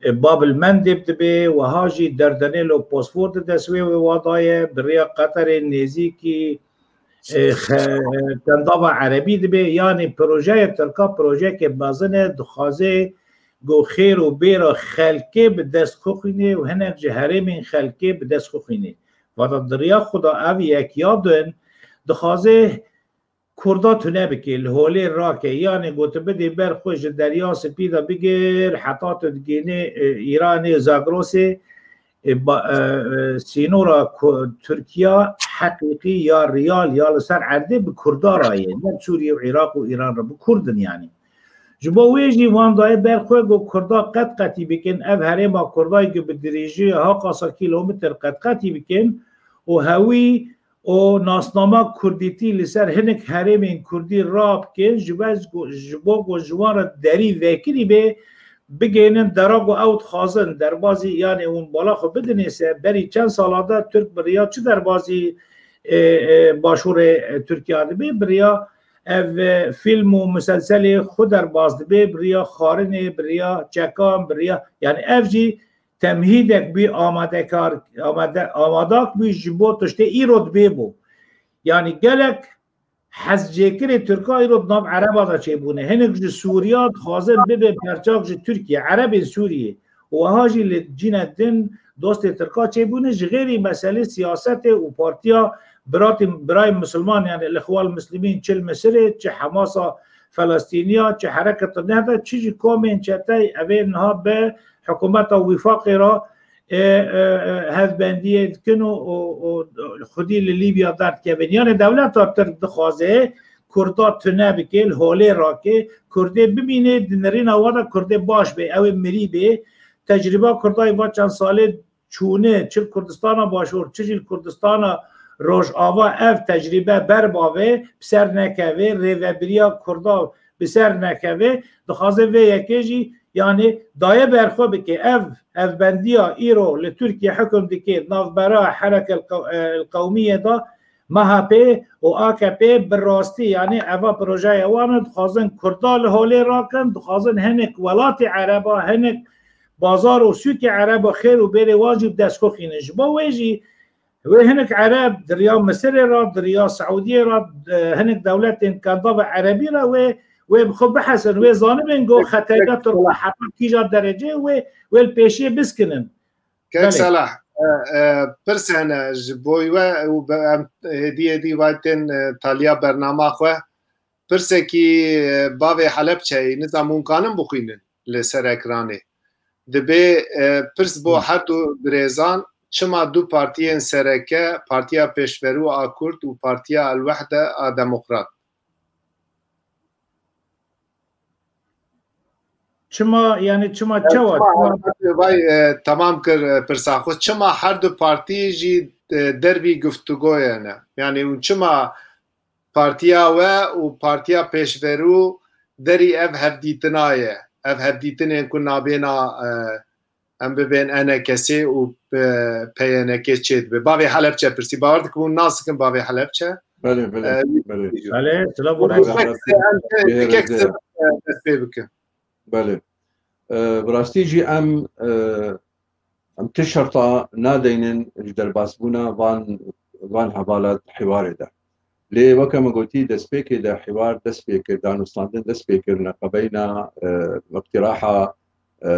e, Bab el Mendeb dibe, wiha jî Derdenêl û Bosfor di dest wê wê wa da ye, bi riya Qeterê nêzîkî, e, xe-, Kendava Erebî dibe. Yanî projeyê Tirka projeyeke mezin e, dixwaze ku xêr û bêra xelkê bi dest xwe xwînê û hinek ji herêmên xelkê bi dest xwe xwînê. Vada di riya xwe de ev yek ya din dixwaze Kurda tune bike, li holê rake. Yanî ku tu bidê ber xwe ji Derya Spî de bigir, heta tu digênê, e, Îranê, Zagrosê, e, ba-, e, e, sînora ku-, Tirkiya heqîqî ya riyal ya li ser erdê bi Kurda re ye. Ne bi Sûriye û Iraq û Îran re, bi Kurd in yanî. Ji bo wê jî wan daye ber xwe ku Kurda qet qetî bikin, ev herêma Kurda ye ku bi dirêjiya ha qasa kîlometr qet qetî bikin û hewî û nasnama kurdîtî li ser hinek herêmên kurdî rabikin, ji ber ku, ji bo ku ji wan re derî vekirî bê, bigihînin dera ku ew dixwazin derbazî, yanê hûn bala xwe bidinê se, berî çend sala de Tirk bi riya çi derbazî, e, e, başûrê, e, Tirkiya dibê, bi riya ev, e, fîlm û miselselê xwe derbaz dibê, bi riya xwarinê, bi riya çekan, bi riya, yanî ev jî temhîdek bû, amadekar, amade-, amadak bû ji bo tiştê îro dibê bû. Yanî gelek hezcêkirê Tirka îro di nav Ereba de çêbûne. Hinek ji Sûriya dixwazin bibin perçak ji Tirkiye, Erebên Sûriyê. Û wiha jî li cîne din dostê Tirka çêbûne. Ji xêrî meselê siyasetê û partiya biratî, birayên misilman, yanî Lixwal Muslimîn çi li Misirê, çi Hemasa Felestîniya, çi Hereketa Nehda, çi jî komên çetey evê niha bi hikûmeta Wîfaqê re, e, e, e, hevbendiyê dikin û, û, û xwedî li Lîbya derdikevin. Yanî dewleta Tirk dixwaze Kurda tune bike, li holê rake, Kurdê bimîne, di nirîna wan de Kurdê baş bê, ew ê mirî bê. Tecrîba Kurda yê va çend salê çûne, çi li Kurdistana Başûr, çi jî li Kurdistana Rojava ev tecrîbe berba vê, bi ser nekeve, rêvebiriya Kurda bi ser nekeve, dixwaze vê yekê jî, yanî daye berxwe bike. Ev hevbendiya îro li Tirkiye hukm dike, navbera Hereke El Qew-, El Qewmiyê de, M H P û A K P bi rastî, yanî eva projeya wan e, dixwazin Kurda li holê rakin, dixwazin hinek welatê Ereba, hinek bazar û sûkê Ereba xêr û bêrê wan jî bi dest xwe xînin. Ji bo wê jî wê hinek Ereb di riya Misirê re, di riya Seûdiyê re, e, hinek dewletên Kendava Erebî re wê, wê bi xwe bihesin, wê zanibin ku xeteriya Tirka heta kîja derecê wê, wê li pêşiyê biskinin. Kek Belê. Selah, e, e, pirs hene ji bo we û be-, em hêdî hêdî vay tên, e, taliya bernama xwe. Pirsekî, e, bavê Helebçeyê, nizam hûn kanin bixwînin li ser ekranê. Dibê, e, pirs bo Hı. her du birêzan, çima du partiyên sereke, Partiya Pêşverû a Kurd û Partiya El Wehde a Demokrat? Çima, yanî çima, çima çawa, çima? Vay, e, temam kir, e, pirsa xwe. Çima her du partî jî, e, dervî guftûgoyê ne? Yanî hûn çima partiya we û Partiya Pêşverû derî ev hevdîtina ye? Ev hevdîtinên ku nabêna, e, em bibên enekesê û, e, P Y N K çê dibe. Bavê Helebçe pirsî. Bawer dikim hûn nas dikin bavê Helebçe. Belê, belê, E, belê. Belê, silav û rehmet. Em tek, tek, e, dest pê bikin. Belê. E, bi rastî jî em, e, em ti şerta nadeynin ji derbasbûna van, van hevala hiwarê de. Lê weke min gotî, destpêkê de hiwar dest pê kir, danûstandin dest pê kir, neqebeyna, e, iqtiraha, e,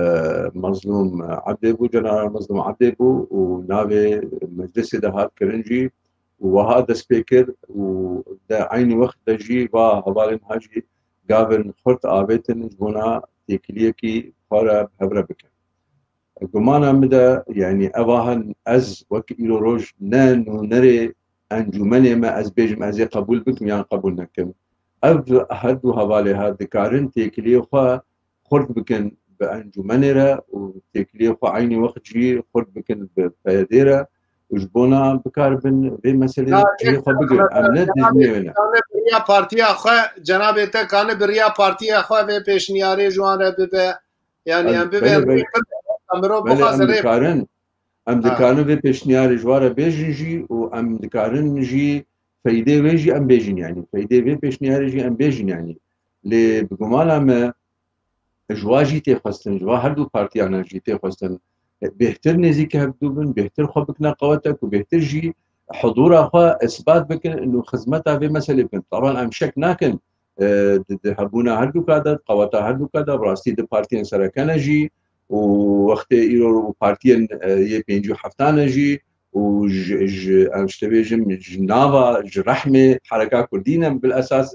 Mezlûm Ebdê bû, General Mezlûm Ebdê bû û navê meclisê de hat kirin jî û wiha dest pê kir û de eynî wext de jî va hevalên ha jî gavin xurt avêtin ji bona têkiliyekî xwe re bi hev re bikin. Gumana min de, yanî eva hin ez wek îro roj ne nûnerê encûmenê me, ez bêjim ez ê qebûl bikim yan qebûl nekim. Ev her du hevalê ha dikarin têkiliyê xwe xurt bikin bi encûmenê re û têkiliyê xwe eynî wext jî xurt bikin bi P Y D'ê re û ji bona bikaribin vê meselê cihê xwe bigirin. Em ne dijminê wê ne. Kane bi riya partiya xwe, cenabê te kane bi riya partiya xwe vê pêşniyarê ji wan re bibe. Yani em bibe mirov bixwaze rê. Em dikarin vê pêşniyarê ji wan re bêjin jî û em dikarin jî feydê wê jî em bêjin, yanî feydê vê pêşniyarê jî em bêjin, yanî lê bi gumana me ji wa jî tê xwestin, ji wa her du partiyana jî tê xwestin bêhtir nêzîkî hevdû bin, bêhtir xwe bikine qewete ku bêhtir jî hudûra xwe isbat bikin û xizmeta vê meselê bikin. Taban em şek nakin, e, di, di hebûna her duka de, qeweta her duka de, bi rastî di partiyên sereke ne jî û wextê îro û partiyên, e, yê pêncî û heftan e jî û ji, ji, em ji te bêjim, ji nava, ji rehmê hereka kurdî ne bil esas.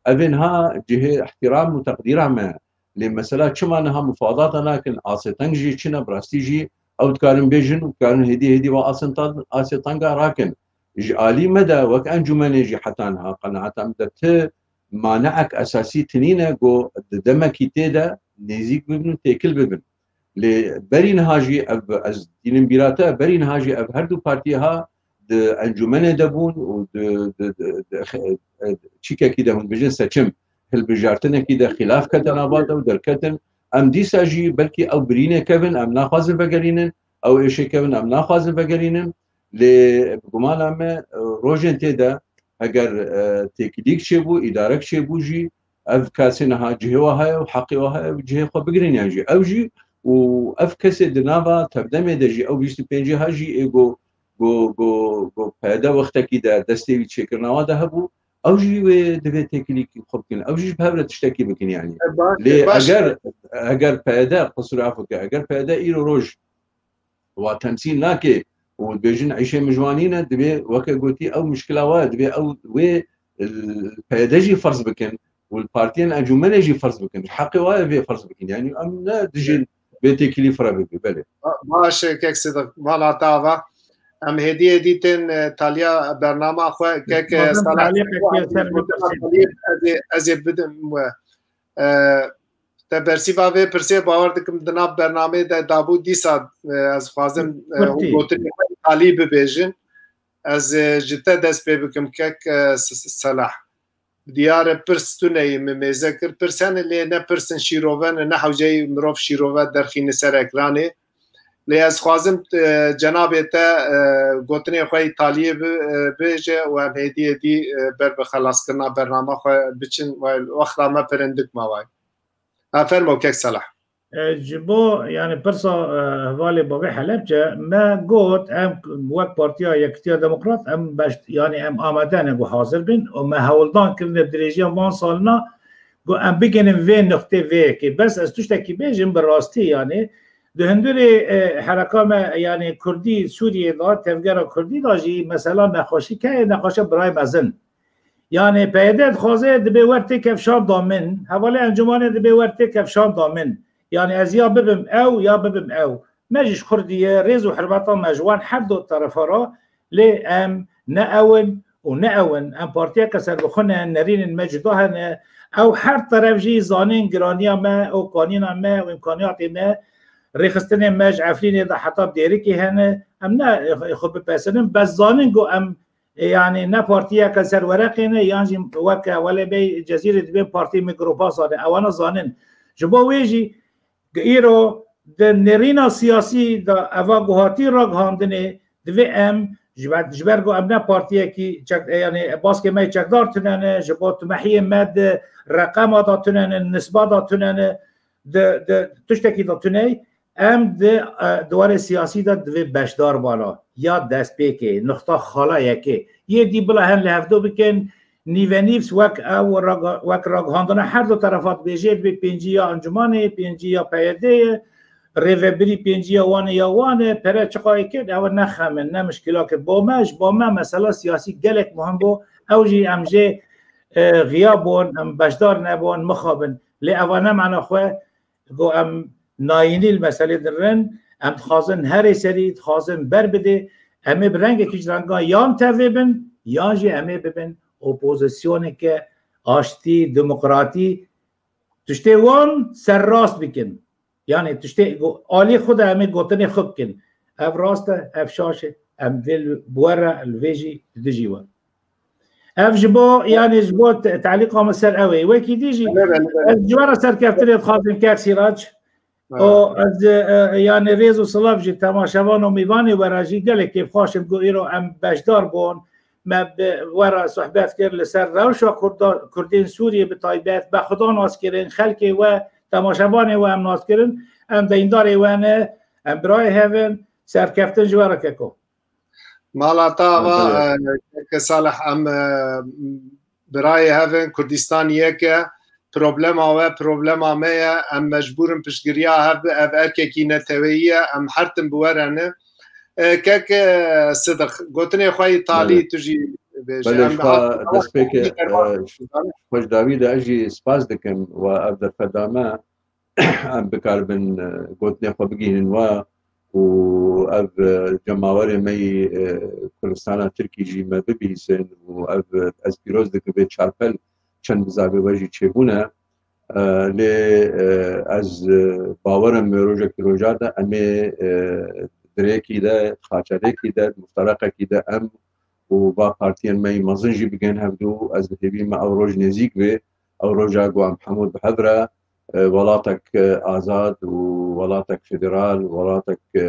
Evên ha cihê ihtiram û teqdîra me. Lê mesela çima niha mufadata nakin, asê teng jî çi ne, bi rastî jî ew dikarin bêjin û dikarin hêdî hêdî wa asên tan-, asê tenga rakin. Ji alî me de wek encûmenê jî heta niha qenaeta min de ti maneek esasî tinîne ku di demekî tê de nêzîk bibin û têkil bibin. Lê berî niha jî ev, ez dînim bîra te, berî niha jî ev her du partiyê ha di encûmenê de bûn û di, di, di, di, xe-, e, çîkekî de hûn dibêjin seçim, hilbijartinekî de xîlaf ketin nava de û derketin. Em dîsa jî belkî ew birînê kevin, em naxwazin vegerînin, ew êşê kevin, em naxwazin vegerînin. Lê bi gumana me, e, rojên tê de eger, e, têkilîk çêbû, îdarek çêbû jî, ev kesê niha cihê wa heye û heqê wa heye û cihê xwe bigirin yan jî. Ew jî û ev kesê di nava tevdemê de jî ew bîst û pêncî ha jî ê go, go, go, go P Y D wextekî de destê wî çêkirina wa de hebû, ew jî wê divê têkilîkî xwe bikin. Ew jî ji bi hev re tiştekî bikin yanî. E, baş e, Lê baş e. eger, eger P Y D, qisûra bike, eger P Y D îro roj wa temsîl nake û dibêjin îşê min ji wan nîne, divê weke gotî ew mişkila wa ye, divê ew wê, e, P Y D jî ferz bikin û li partiyên encûmenê jî ferz bikin. Ji heqê wa ye vê ferz bikin. Yanî em ne dijî vê têkilî fire bibî. Belê. Ba-, baş e, kek Sidiq, vala te ava. Em hêdî hêdî tên, e, taliya bernama xwe, kek, e, Dixwazim Salah, talîqekê ser bipirsim. Ez ê, ez ê bidim we. E, te bersîva vê pirsê bawer dikim di nav bernameyê de dabû, dîsa, e, ez xwazim, e, Kurtî. Gotinê xwe îtalî bibêjin. Ez, e, ji te dest pê bikim kek, e, S-, S-, Selah. Diyar e pirs tu neyî min mêze kir. Pirs hene lê ne pirsên şîrove ne, ne hewceyî mirov şîrove derxîne ser ekranê. Lê ez xwazim, e, cenabê te, e, gotinê xwe îtaliyê bi-, e, bêje û em hêdî hêdî, e, ber bi xelaskirina bernama xwe biçin, wexta me pirindik ma way. Ha, fermo kek Selah. E, ji bo, yani, pirsa, e, hevalê bavê Helebce, me got, em wek Partiya Yekitiya Demokrat, em beş, yani, em amade ne ku hazir bin û me hewldan kirine dirêjiya van salina ku em bigihînin vê nuqtê vê yekê. Bes ez tiştekî bêjim bi rastî, yani, di hundirê, e, hereka me, yani, Kurdî Sûriyê de, tevgera Kurdî de jî mesela nexweşî keye, nexweşe birayê mezin. Yani P Y D dixwaze dibe wer tê kevşan da min, hevalê encûmanê dibe wer tê kevşan da min. Yani ez ya bibim ew, ya bibim ew. Me jî ji Kurdî ye, rêz û hurmeta me ji wan her du terefa re, lê em ne ew in û ne ew in. Em partiyeke serbixwe ne, nerînên me cuda hene. Ew her teref jî zanên giraniya me û kanîna me û îmkaniyatê me, rêxistinên me ji Efrînê de heta Dêrikê hene. Em ne xwe bipesinin, bes zanin ku em E, yani ne partiyeke ser wereqê ne, yan jî weke Welê Bey Cezîrê dibên partî mikrobasa de. Ewana zanin. Ji bo wê jî îro di nêrîna siyasî de eva guhatî ragihandinê divê em ji ber, ji ber ku em ne partiyekî çek, e, yani baskê me yê çekdar tune ne, ji bo tumehiyê me di reqema de tune ne, nisba de tune ne, di, di tiştekî de tune, em di, e, di warê siyasî de divê beşdar bana ya destpêkê, nuxta xala yekê. Yê dî bila hen li hevdo bikin, nîvenîv wek ew raga-, wek ragihandina her du terefa dibêje, dibê pêncî ya encûmanê, pêncî ya P Y D'ê ye, rêvebirî pêncî ya wan e ya wan e, pere çiqa yê kir, ew ne xem in, ne mişkila kir. Bo me, ji bo me mesela siyasî gelek muhim bû, ew jî em jê, e, xiya bûn, em beşdar nebûn, mixabin. Lê eva ne mana xwe ku em nayînî li meselê dirin, em dixwazin herê serî, dixwazin ber bidê, em ê bi rengekî ji rengan yan tevê bin, yan jî em ê bibin opozisyoneke aştî, demokratî, tiştê wan serrast bikin. Yani tiştê ku alî xwe de em ê gotinê xwe bikin. Ev rast e, ev şaş e. Em vê li, bi we re, li vê jî li dijî we. Ev ji bo, yanî ji bo te-, telîqa min ser ew ê. Wekî dî jî, belê, belê, belê, ez ji we re serkeftinê dixwazim, kek Sîrac. Ha. O, ez, e, e, yanî rêz û silav ji temaşevan û mîvanê we re jî gelek kêfxweş im ku îro em beşdar bûn. Me bi we re sohbet kir li ser rewşa Kurda-, Kurdên Sûriyê bi taybet, be Xuda nas kirin, xelkê we, temaşevanê we em nas kirin, em deyndarê we ne, em birayê hev in, serkeftin ji we re keko. Mala te ava, e, keke Salih, em, e, birayê hev in, Kurdistan yek e, problema we, problema me ye, em mecbûr in piştgiriya hev bi, ev erkekî neteweyî ye, em her tim bi we re ne. E, kek, e, Sidiq, gotinê xwe yî talî, belê, tu jî bêje. Belê, em ji xwe destpêkê, e, ji xwe ji dawî de ez jî spas dikim we ev derfet da me. Em bikaribin, e, gotinê xwe bigihînin we û ev, e, cemawerê me yî, e, Kurdistana Tirkî jî me bibihîsin û ev, e, ez pîroz dikim vê çarpel çend bizavê we jî çêbûne. E, lê, e, ez, e, bawer im wê rojekî roja de em ê, e, dirêkî de, xaçerêkî de, muftereqekî de em û va partiyên me yî mezin jî bigên hevdû. Ez dihêvî me ew roj nêzîk bê, ew roja ku em hemû bi hev re, e, welatek, e, azad û welatek federal, welatek, e,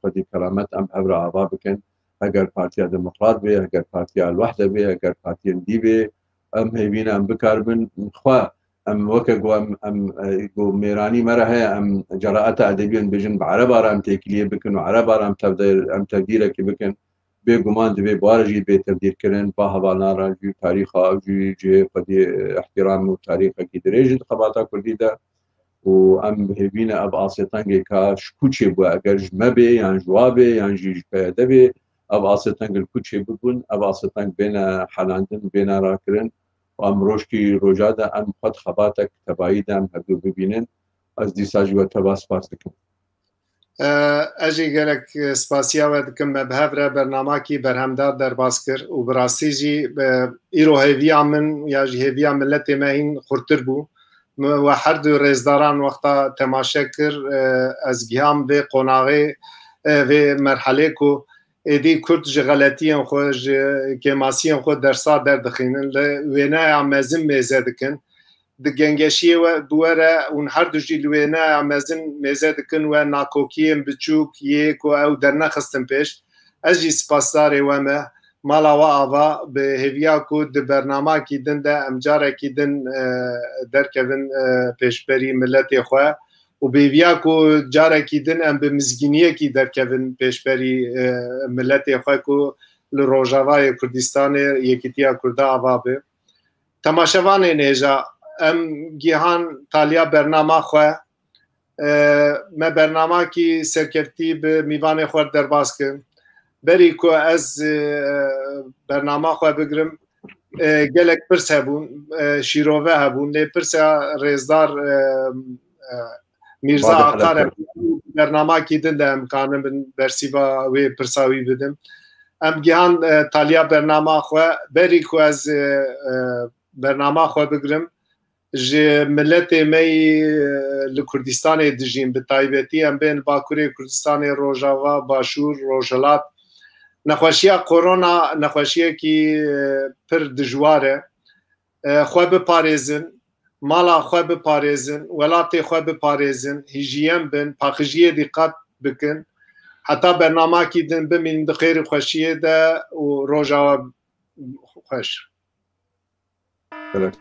xwedî keramet em hev re ava bikin. Heger Partiya Demokrat bê, heger Partiya El Wehde bê, heger partiyên dî bê, em hêvî ne em bikaribin xwe, em weke ku em, em, e, ku mêranî me re heye, em ceraeta edebî em bêjin bi ereba re em têkiliyê bikin û ereba re em tevde-, em tevdîrekî bikin. Bêguman divê bi we re jî bê tevdîrkirin, ba hevalna re jî tarîxa ew jî cihê xwedî, e, îhtîram û tarîxekî dirêj in di xebata kurdî de û em bi hêvî ne ev asêtengê ka ji ku çêbû, eger ji me bê yan ji wa bê yan jî ji P Y D bê, ev asêteng li ku çêbûbûn, ev asêteng bêne helandin, bêne rakirin û em rojkî roja de em xwe di xebatek tebayî de em hevdû bibînin. Ez dîsa jî we teva spas dikim. E, ez jî gelek spasiya we dikim. Me bi hev re bernamakî berhemdar derbas kir û bi rastî jî, e, îro hêviya min ya jî hêviya miletê me hîn xurtir bû. Me we her du rêzdaran wexta temaşe kir, e, ez giham vê qonaxê, e, vê merhelê ku êdî Kurd ji xeletiyên xwe, ji kêmasiyên xwe dersa derdixînin, li wêneya mezin mêze dikin. Di gengeşiyê we, bi we re hûn her du jî li wêneya mezin mêze dikin, we nakokiyên biçûk yê ku ew dernexistin pêş. Ez jî spasdarê we me. Mala we ava, bi hêviya ku di bernamakî din de em carekî din, e, derkevin, e, pêşberî miletê xwe û bi hêviya ku carekî din em bi mizgîniyekî derkevin pêşberî, e, miletê xwe ku li Rojavayê Kurdistanê Yekîtiya Kurda ava be. Temaşevanên hêja, em gihan taliya bernama xwe. E, me bernamakî serkeftî bi mîvanê xwe derbas kir. Berî ku ez, e, bernama xwe bigrim, e, gelek pirs hebûn, e, şîrove hebûn. Lê pirsa rêzdar, e, e, Mîrza Akar e, bernamakî din de em kanibin bersîva wê pirsa wî bidim. Em gihan, e, taliya bernama xwe. Berî ku ez, e, e, bernama xwe bigrim, ji miletê me yî, e, li Kurdistanê dijîn, bi taybetî em bên Bakurê Kurdistanê, Rojava, Başûr, Rojhilat. Nexweşiya korona nexweşiyekî, e, pir dijwar e. E, xwe biparêzin, mala xwe biparêzin, welatê xwe biparêzin, hîjiyen bin, paqijiyê dîqat bikin. Heta bernamakî din bimînin di xêr û xweşiyê de û roja we xweş. Belê.